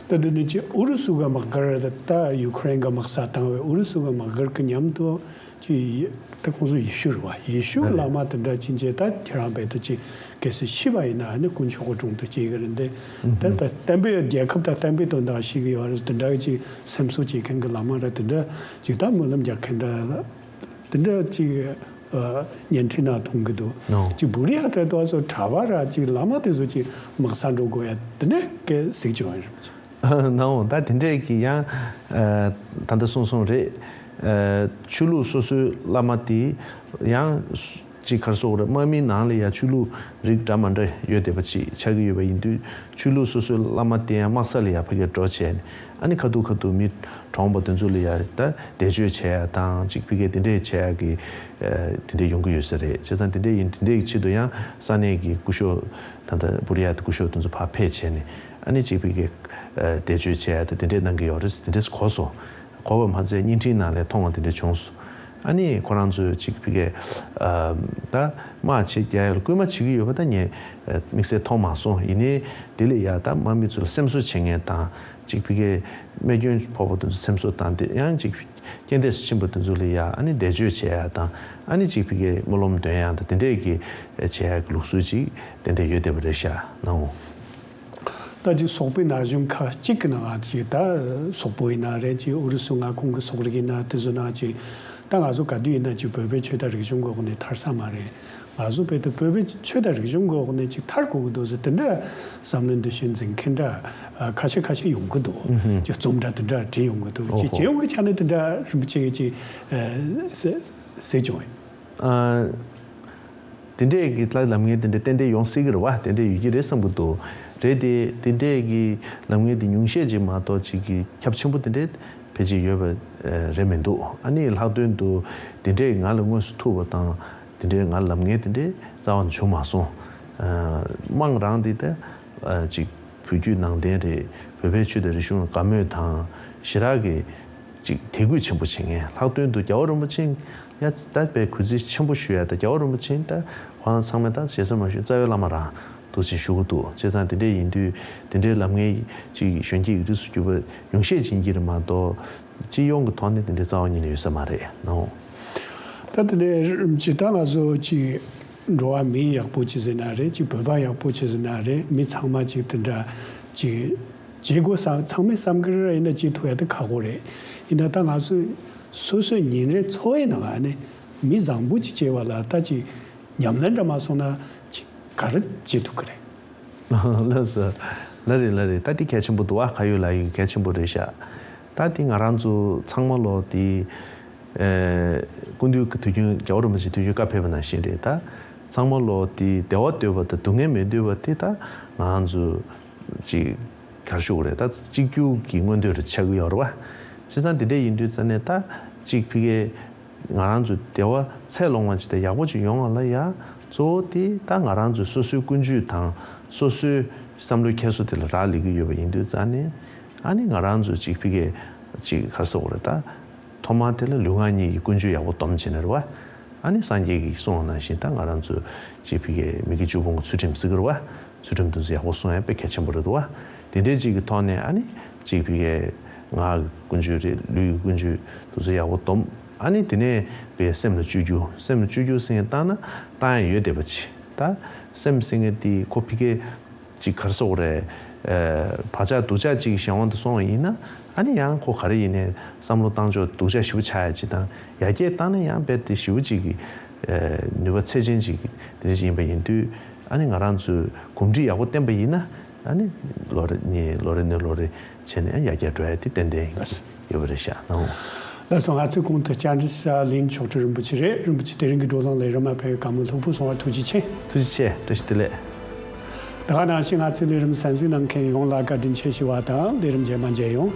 ད་འདི་ནི་ཅིག་ཨུ་རུ་སུ་གི་དམག་སྒར་ད་ཡུ་ཁུ་རེན་གི་དམག་ས་བཏང་བའི་ཨུ་རུ་སུ་གི་དམག་སྒར་གི་མཉམ་དུ་ཅིག་ད་ཁོང་ཚོ་ཡེ་ཤུ་རེད་པ། ཡེ་ཤུ་གི་བླ་མ་དེ་འདྲ་ཅིག་བྱས། ད་ཁྱེད་རང་རྦད་དེ་ཅིག་གལ་སྲིད་ཤི་བ་ཡིན་ན་ཨ་ནི་དཀོན་མཆོག་གི་དྲུང་དུ་སྐྱེལ་གི་རེད་འདི། ད་ད་བསྟན་པའི་རྒྱལ་ཁབ་དང་བསྟན་པའི་དོན་དག་ཤེས་གི་ཡོད་རེད། དེ་འདྲ་གི་ཅིག་སེམས་གསོ་བྱེད་མཁན་གི་བླ་མ་ར་དེ་འདྲ་ཅིག་ད་སྨོན་ལམ་རྒྱག་མཁན་འདྲ། དེ་འདྲ་ཅིག་ཨ་བརྙན་འཕྲིན་ནང་མཐོང་གི་འདུག་ནོ། ཅིག་བུ་རི་ཡ་དེ་ཚོ་གྲྭ་པ་ར་ཅིག་བླ་མ་དེ་ཚོ་ཅིག་དམག་སར་འགྲོ་དགོས་ཡ་དེ་འདྲ་གི་གཟིགས་བྱུང་བ་རེད། ནའོ། ད་དེ་འདྲས་ཀྱི་ཡང་ཨ་ད་ལྟ་གསུངས་སོང་རེད། ཨ་ཆོས་ལུགས་སོ་སོའི་བླ་མ་དེ་ཡང་ཅིག་ག་རེ་ཟེར་དགོས་རེད། དམག་མིའི་ནང་ལ་ཡང་ཆོས་ལུགས་རིགས་འདྲ་མི་འདྲ་ཡོད་བསྡད་པ་ཅིག་ཆགས་ཀྱི་ཡོད་པ་ཡིན་དུས། ཆོས་ལུགས་སོ་སོའི་བླ་མ་དེ་ཡང་དམག་ས་ལ་ཡང་ཕ་གིར་འགྲོ་བྱས་ནས། ཨ་ནི་ཁ་ཐུག་ཁ་ཐུག་མི་གྲོངས་པ་དེ་ཚོ་ལ་ཡང་ད་འདས་མཆོད་བྱེད་ཡ་དང་། ཅིག་ཕ་གིར་དེ་འདྲས་བྱེད་ཡ་གི་ཨ་དེ་འདྲས་ཡོང་གི་ཡོད་ས་རེད། བྱས་ཙང་དེ་འདྲས་ཡིན། དེ་འདྲས་ཀྱི་ཆེད་དུ་ཡང་ས་གནས་ཀྱི་སྐུ་ཞབས་ད་ལྟ་བུ་རི་ཡ་དེ་སྐུ་ཞབས་དེ་ཚོ་ཕར་ཕེབས་བྱས་ནས། ཨ་ནི་ཅིག་ཕ་གིར་ཨ་འདས་མཆོད་བྱེད་ཡ་དེ་དེ་འདྲས་གནང་གི་ཡོད་རེད། དེ་འདྲས་གོ་སོང་། གོ་བ་མ་ཚད་བརྙན་འཕྲིན་ནང་ལ་མཐོང་བ་དེ་འདྲ་བྱུང་སོང་། ཨ་ནི་ཁོ་རང་ཚོས་ཅིག་ཕ་གིར་ཨ་ད་དམག་བྱེད་རྒྱག་ཡ་ལ་སྐུལ་མ་བྱེད་ཀྱི་ཡོད་པ་ད་ངས་ཨ་དམིགས་བསལ་མཐོང་མ་སོང་། ཡིན་ནའི་དེ་ལ་ཡ་ད་དམག་མི་ཚོ་ལ་སེམས་གསོ་བྱེད་མཁན་དང་། ཅིག་ཕ་གིར་རྨས་སྐྱོན་ཕོག་པ་དེ་ཚོ་སེམས་གསོ་དང་། དེ་ཡང་ཅིག་རྐྱེན་འདས་སུ་ཕྱིན་པ་དེ་ཚོ་ལ་ཡ་ཨ་ནི་འདས་མཆོད་བྱེད་ཡ་དང་། ཨ་ནི་ཅིག་ཕ་གིར་སྨོན་ལམ་འདོན་ཡ་དང་། དེ་འདྲས་ཀྱི་བྱེད་ཡ་གི་ལུགས་སྲོལ་ཅིག་ཏན་ཏན་ཡོད་བསྡད་པ་རེད་ཤག་ནའོ། ད་ཅིག་སོག་པོའི་ན་གཞོན་ཁག་ཅིག་གི་ནང་ཅིག་ད་སོག་པོ་ཡིན་ན་རེད། ཅིག་ཨུ་རུ་སུ་མངའ་ཁོངས་ཀྱི་སོག་རིགས་ཡིན་ན་དེ་ཚོ་ནང་ཅིག་ད་ང་ཚོ་ག་དུས་ཡིན་ན་ཅིག་བོད་པའི་ཆོས་དང་རིག་གཞུང་གི་འོག་ནས་ཐར་ས་མ་རེད། ང་ཚོ་བོད་དུ་བོད་པའི་ཆོས་དང་རིག་གཞུང་གི་འོག་ནས་ཅིག་ཐར་དགོས་ཀྱི་འདུག་ཟེར་དེ་འདྲ་བསམ་བློ་འདི་ཤོད་འཛིན་མཁན་འདྲ་ཁ་ཤས་ཁ་ཤས་ཡོང་གི་འདུག་ཅིག་རྩོམ་འདྲ་དེ་འདྲ་བྲིས་ཡོང་གི་འདུག་ཅིག་བྱེད་ཡོང་གི་ཆ་ནས་དེ་འདྲ་རིན་པོ་ཆེ་གིས་ཅིག་ཟེར་བྱུང་བས། ཨ། དེ་འདྲས་ཀྱི་ལབ་མཁན་དེ་འདྲས་ཏན་ཏན་ཡོང་སྲིད་ཀྱི་རེད་པ། དེ་འདྲས་ཡོད་ཀྱི་རེད་བསམ་གྱི་འདུག་རེད་དེ། དེ་འདྲས་ཀྱི་ལབ་མཁན་དེ་ཉུང་ཤས་ཅིག་མ་གཏོགས་ཅིག་གི་ཁྱབ་ཆེན་པོ་དེ་འདྲས་ཕལ་ཆེར་ཡོད་པ་རེད་མི་འདུག་ཨ་ནི་ལྷག་དོན་དུ་དེ་འདྲས་ང་ལ་དངོས་སུ་ཐུག་པ་དང་། དེ་འདྲས་ང་ལ་ལབ་མཁན་དེ་འདྲས་རྩ་བ་ནས་བྱུང་མ་སོང་། ཨ། དམངས་རང་དེ་ད་ཅིག་བོད་བརྒྱུད་ནང་བསྟན་རེད། བོད་པའི་ཆོས་དང་རིག་གཞུང་ལ་དགའ་མོས་དང་། ཞེ་དྲག་གི་ཅིག་དད་གུས་ཆེན་པོ་བྱེད་མཁན། ལྷག་དོན་དུ་རྒྱལ་བ་རིན་པོ་ཆེ་ཡ་ད་དཔེ་གུས་བརྩི་ཆེན་པོ་ཞུ་ཡ། ད་རྒྱལ་བ་རིན་པོ་ཆེ་ད་ཁོ་རང་ཚང་མས་ད་ཞེ་ས་མ་ཞུ། རྩ་བའི་བླ་མ་རང་འདུག་ཅེས་ཞུ་གི་འདུག་བྱས་ཙང་དེ་འདྲས་ཡིན་དུས་དེ་འདྲའི་ལབ་མཁན་ཅིག་གཞོན་སྐྱེས་ཡིག་རིགས་སུ་གྱུར་པ་ཉུང་ཤས་ཅིག་ཡིན་གྱི་རེད་མ་གཏོགས། སྤྱི་ཡོངས་ཀྱི་ཐོག་ནས་དེ་འདྲའི་རྩ་བ་ཉིད་ནས་ཡོད་ས་མ་རེད་ནའོ། ད་དེ་ནས་ཇི་ལྟར་ང་ཚོ་ཅིག་འགྲོ་བ་མི་ཡག་པོ་ཅིག་ཟེར་ན་རེད། ཅིག་བོད་པ་ཡག་པོ་ཅིག་ཟེར་ན་རེད། མི་ཚང་མ་ཅིག་དེ་འདྲ་ཅིག་བྱེད་དགོས་བསམ། ཚང་མས་བསམ་གི་རེད། ཡིན་ན་བྱེད་ཐུབ་ཡ་དེ་ཁག་པོ་རེད། ཡིན་ན་ད་ང་ཚོས་སོ་སོའི་ཉིན་རེའི་འཚོ་བའི་ནང་ནས་མི་བཟང་པོ་ཅིག་སྐྱེ་བ་ལ་ད་ཅིག་ཉམས་ལེན་འདྲ་མ་སོང་ན་ཅིག་ག་རེ་བྱེད་ཐུབ་ཀྱི་རེད། ལགས་སོ། ལགས་རེད། ལགས་རེད། ད་འདི་གལ་ཆེན་པོ་འདུག་བ། ཁ་ཡོད་ལག་ཡོད་གལ་ཆེན་པོ་རེད་ཤག་ད་འདི་ང་རང་ཚོ་ཚང་མ་ལོ་འདི་ཨེ་སྐུ་མདུན་གྱི་དུས་རྒྱུན། རྒྱལ་བ་རིན་པོ་ཆེ་དུས་རྒྱུན་བཀའ་ཕེབས་པ་ནང་བཞིན་རེད། ད་ཚང་མ་ལོ་འདི་བདེ་བ་འདོད་པ་དང་སྡུག་བསྔལ་མི་འདོད་པ་དེ་ད་ང་རང་ཚོ་ཅིག་ག་རེ་ཞུ་དགོས་རེད། ད་གཅིག་གྱུར་གྱི་མངོན་འདོད་རེ་ཆགས་ཀྱི་ཡོད་རེད་བ། བྱས་ཙང་དེ་འདྲ་ཡིན་དུས་ཙ་ནས་ད་ཅིག་ཕ་གིའི་ང་རང་ཚོ་བདེ་བ་ཚད་ལོངས་པ་ཅིག་དང་ཡག་པོ་ཅིག་ཡོང་བ་ལ་ཡ། གཙོ་བོ་དེ་ད་ང་རང་ཚོ་སོ་སོའི་ཀུན་སྤྱོད་དང་སོ་སོའི་བསམ་བློའི་འཁྱེར་སོ་དེ་ལ་རག་ལས་ཀྱི་ཡོད་པ་ཡིན་དུས་ཙ་ནས། ཨ་ནི་ང་རང་ཚོ་ཅིག་ཕ་གིའི་ཅིག་ག་རེ་ཟེར་དགོས་རེད། ད་ཐོག་མར་དེ་ལ་ལུས་ངག་གཉིས་ཀྱི་ཀུན་སྤྱོད་ཡག་པོ་སྡོམ་བྱས་ནས་རེད་བ། ཨ་ནི་སངས་རྒྱས་ཀྱིས་གསུངས་པ་ནང་བཞིན་ད་ང་རང་ཚོ་ཅིག་ཕ་གིའི་མི་དགེ་བཅུ་སྤོང་གི་ཚུལ་ཁྲིམས་ཟེར་གི་རེད་བ། ཚུལ་ཁྲིམས་དེ་ཚོ་ཡག་པོ་སྲུང་ཡ་དཔེ་གལ་ཆེན་པོ་རེད་འདུག་བ། དེ་འདྲའི་ཅིག་གི་ཐོག་ནས་ཨ་ནི་ཅིག་ཕ་གིའི་ངག་གི་ཀུན་སྤྱོད་རེད། ལུས་ཀྱི་ཀུན་སྤྱོད་དེ་ཚོ་ཡག་པོ་སྡོམ། ཨ་ནི་དེ་ནས་ཕ་གིའི་སེམས་ལ་བཅོས་བསྒྱུར། སེམས་ལ་བཅོས་བསྒྱུར་ཟེར་མཁན་བཏང་ན་བཏང་ཡ་ཡོད་བསྡད་པ་ཅིག་ད་སེམས་ཟེར་མཁན་དེ་ཁོ་ཕ་གིའི་ཅིག་ག་རེ་ཟེར་དགོས་རེད། ཨ་བག་ཆགས་སྡུག་ཆགས་ཅིག་གཞན་དབང་དུ་སོང་བ་ཡིན་ན། ཨ་ནི་ཡང་ཁོ་ག་རེ་ཡིན་ནའི་བསམ་བློ་བཏང་ཕྱོགས་སྡུག་ཅག་ཞེ་པོ་ཆགས་ཡ་ཅིག་དང་། ཡར་རྒྱས་བཏང་ན་ཡང་རྦད་དེ་ཞེ་པོ་ཅིག་གི་ཨ་ནུས་པ་ཚད་ཅན་ཅིག་དེ་འདྲ་ཅིག་ཡིན་པ་ཡིན་དུས། ཨ་ནི་ང་རང་ཚོས་གོམས་འདྲིས་ཡག་པོ་བསྟེན་པ་ཡིན་ན། ཨ་ནི་ལོ་རེ་ནས་ལོ་རེ་བྱས་ནས་ཡར་རྒྱས་འགྲོ་ཡ་དེ་ཏན་ཏན་ཡོད་པ་རེད་ཤག་ནའོ། ལགས་སོ། ང་ཚོའི་གོང་དུ་བཅར་འདྲི་ཞུ་བ་ལིན་མཆོག་སྤྲུལ་རིན་པོ་ཆེ་རེད། རིན་པོ་ཆེ་དེ་རིང་གི་བགྲོ་གླེང་ལས་རིམ་མ་ཕེབས་བཀའ་མོལ་ལྷུག་པོ་གསུང་བར་ཐུགས་རྗེ་ཆེ། ཐུགས་རྗེ་ཆེ། བཀྲ་ཤིས་བདེ་ལེགས། ད་ག་ནང་བཞིན་ང་ཚོའི་ལས་རིམ་གསན་གཟིགས་གནང་མཁན་ཡོངས་ལ་བཀའ་དྲིན་ཆེ་ཞུ་བ་དང་ལས་རིམ་རྗེས་མ་མཇལ་ཡོང་།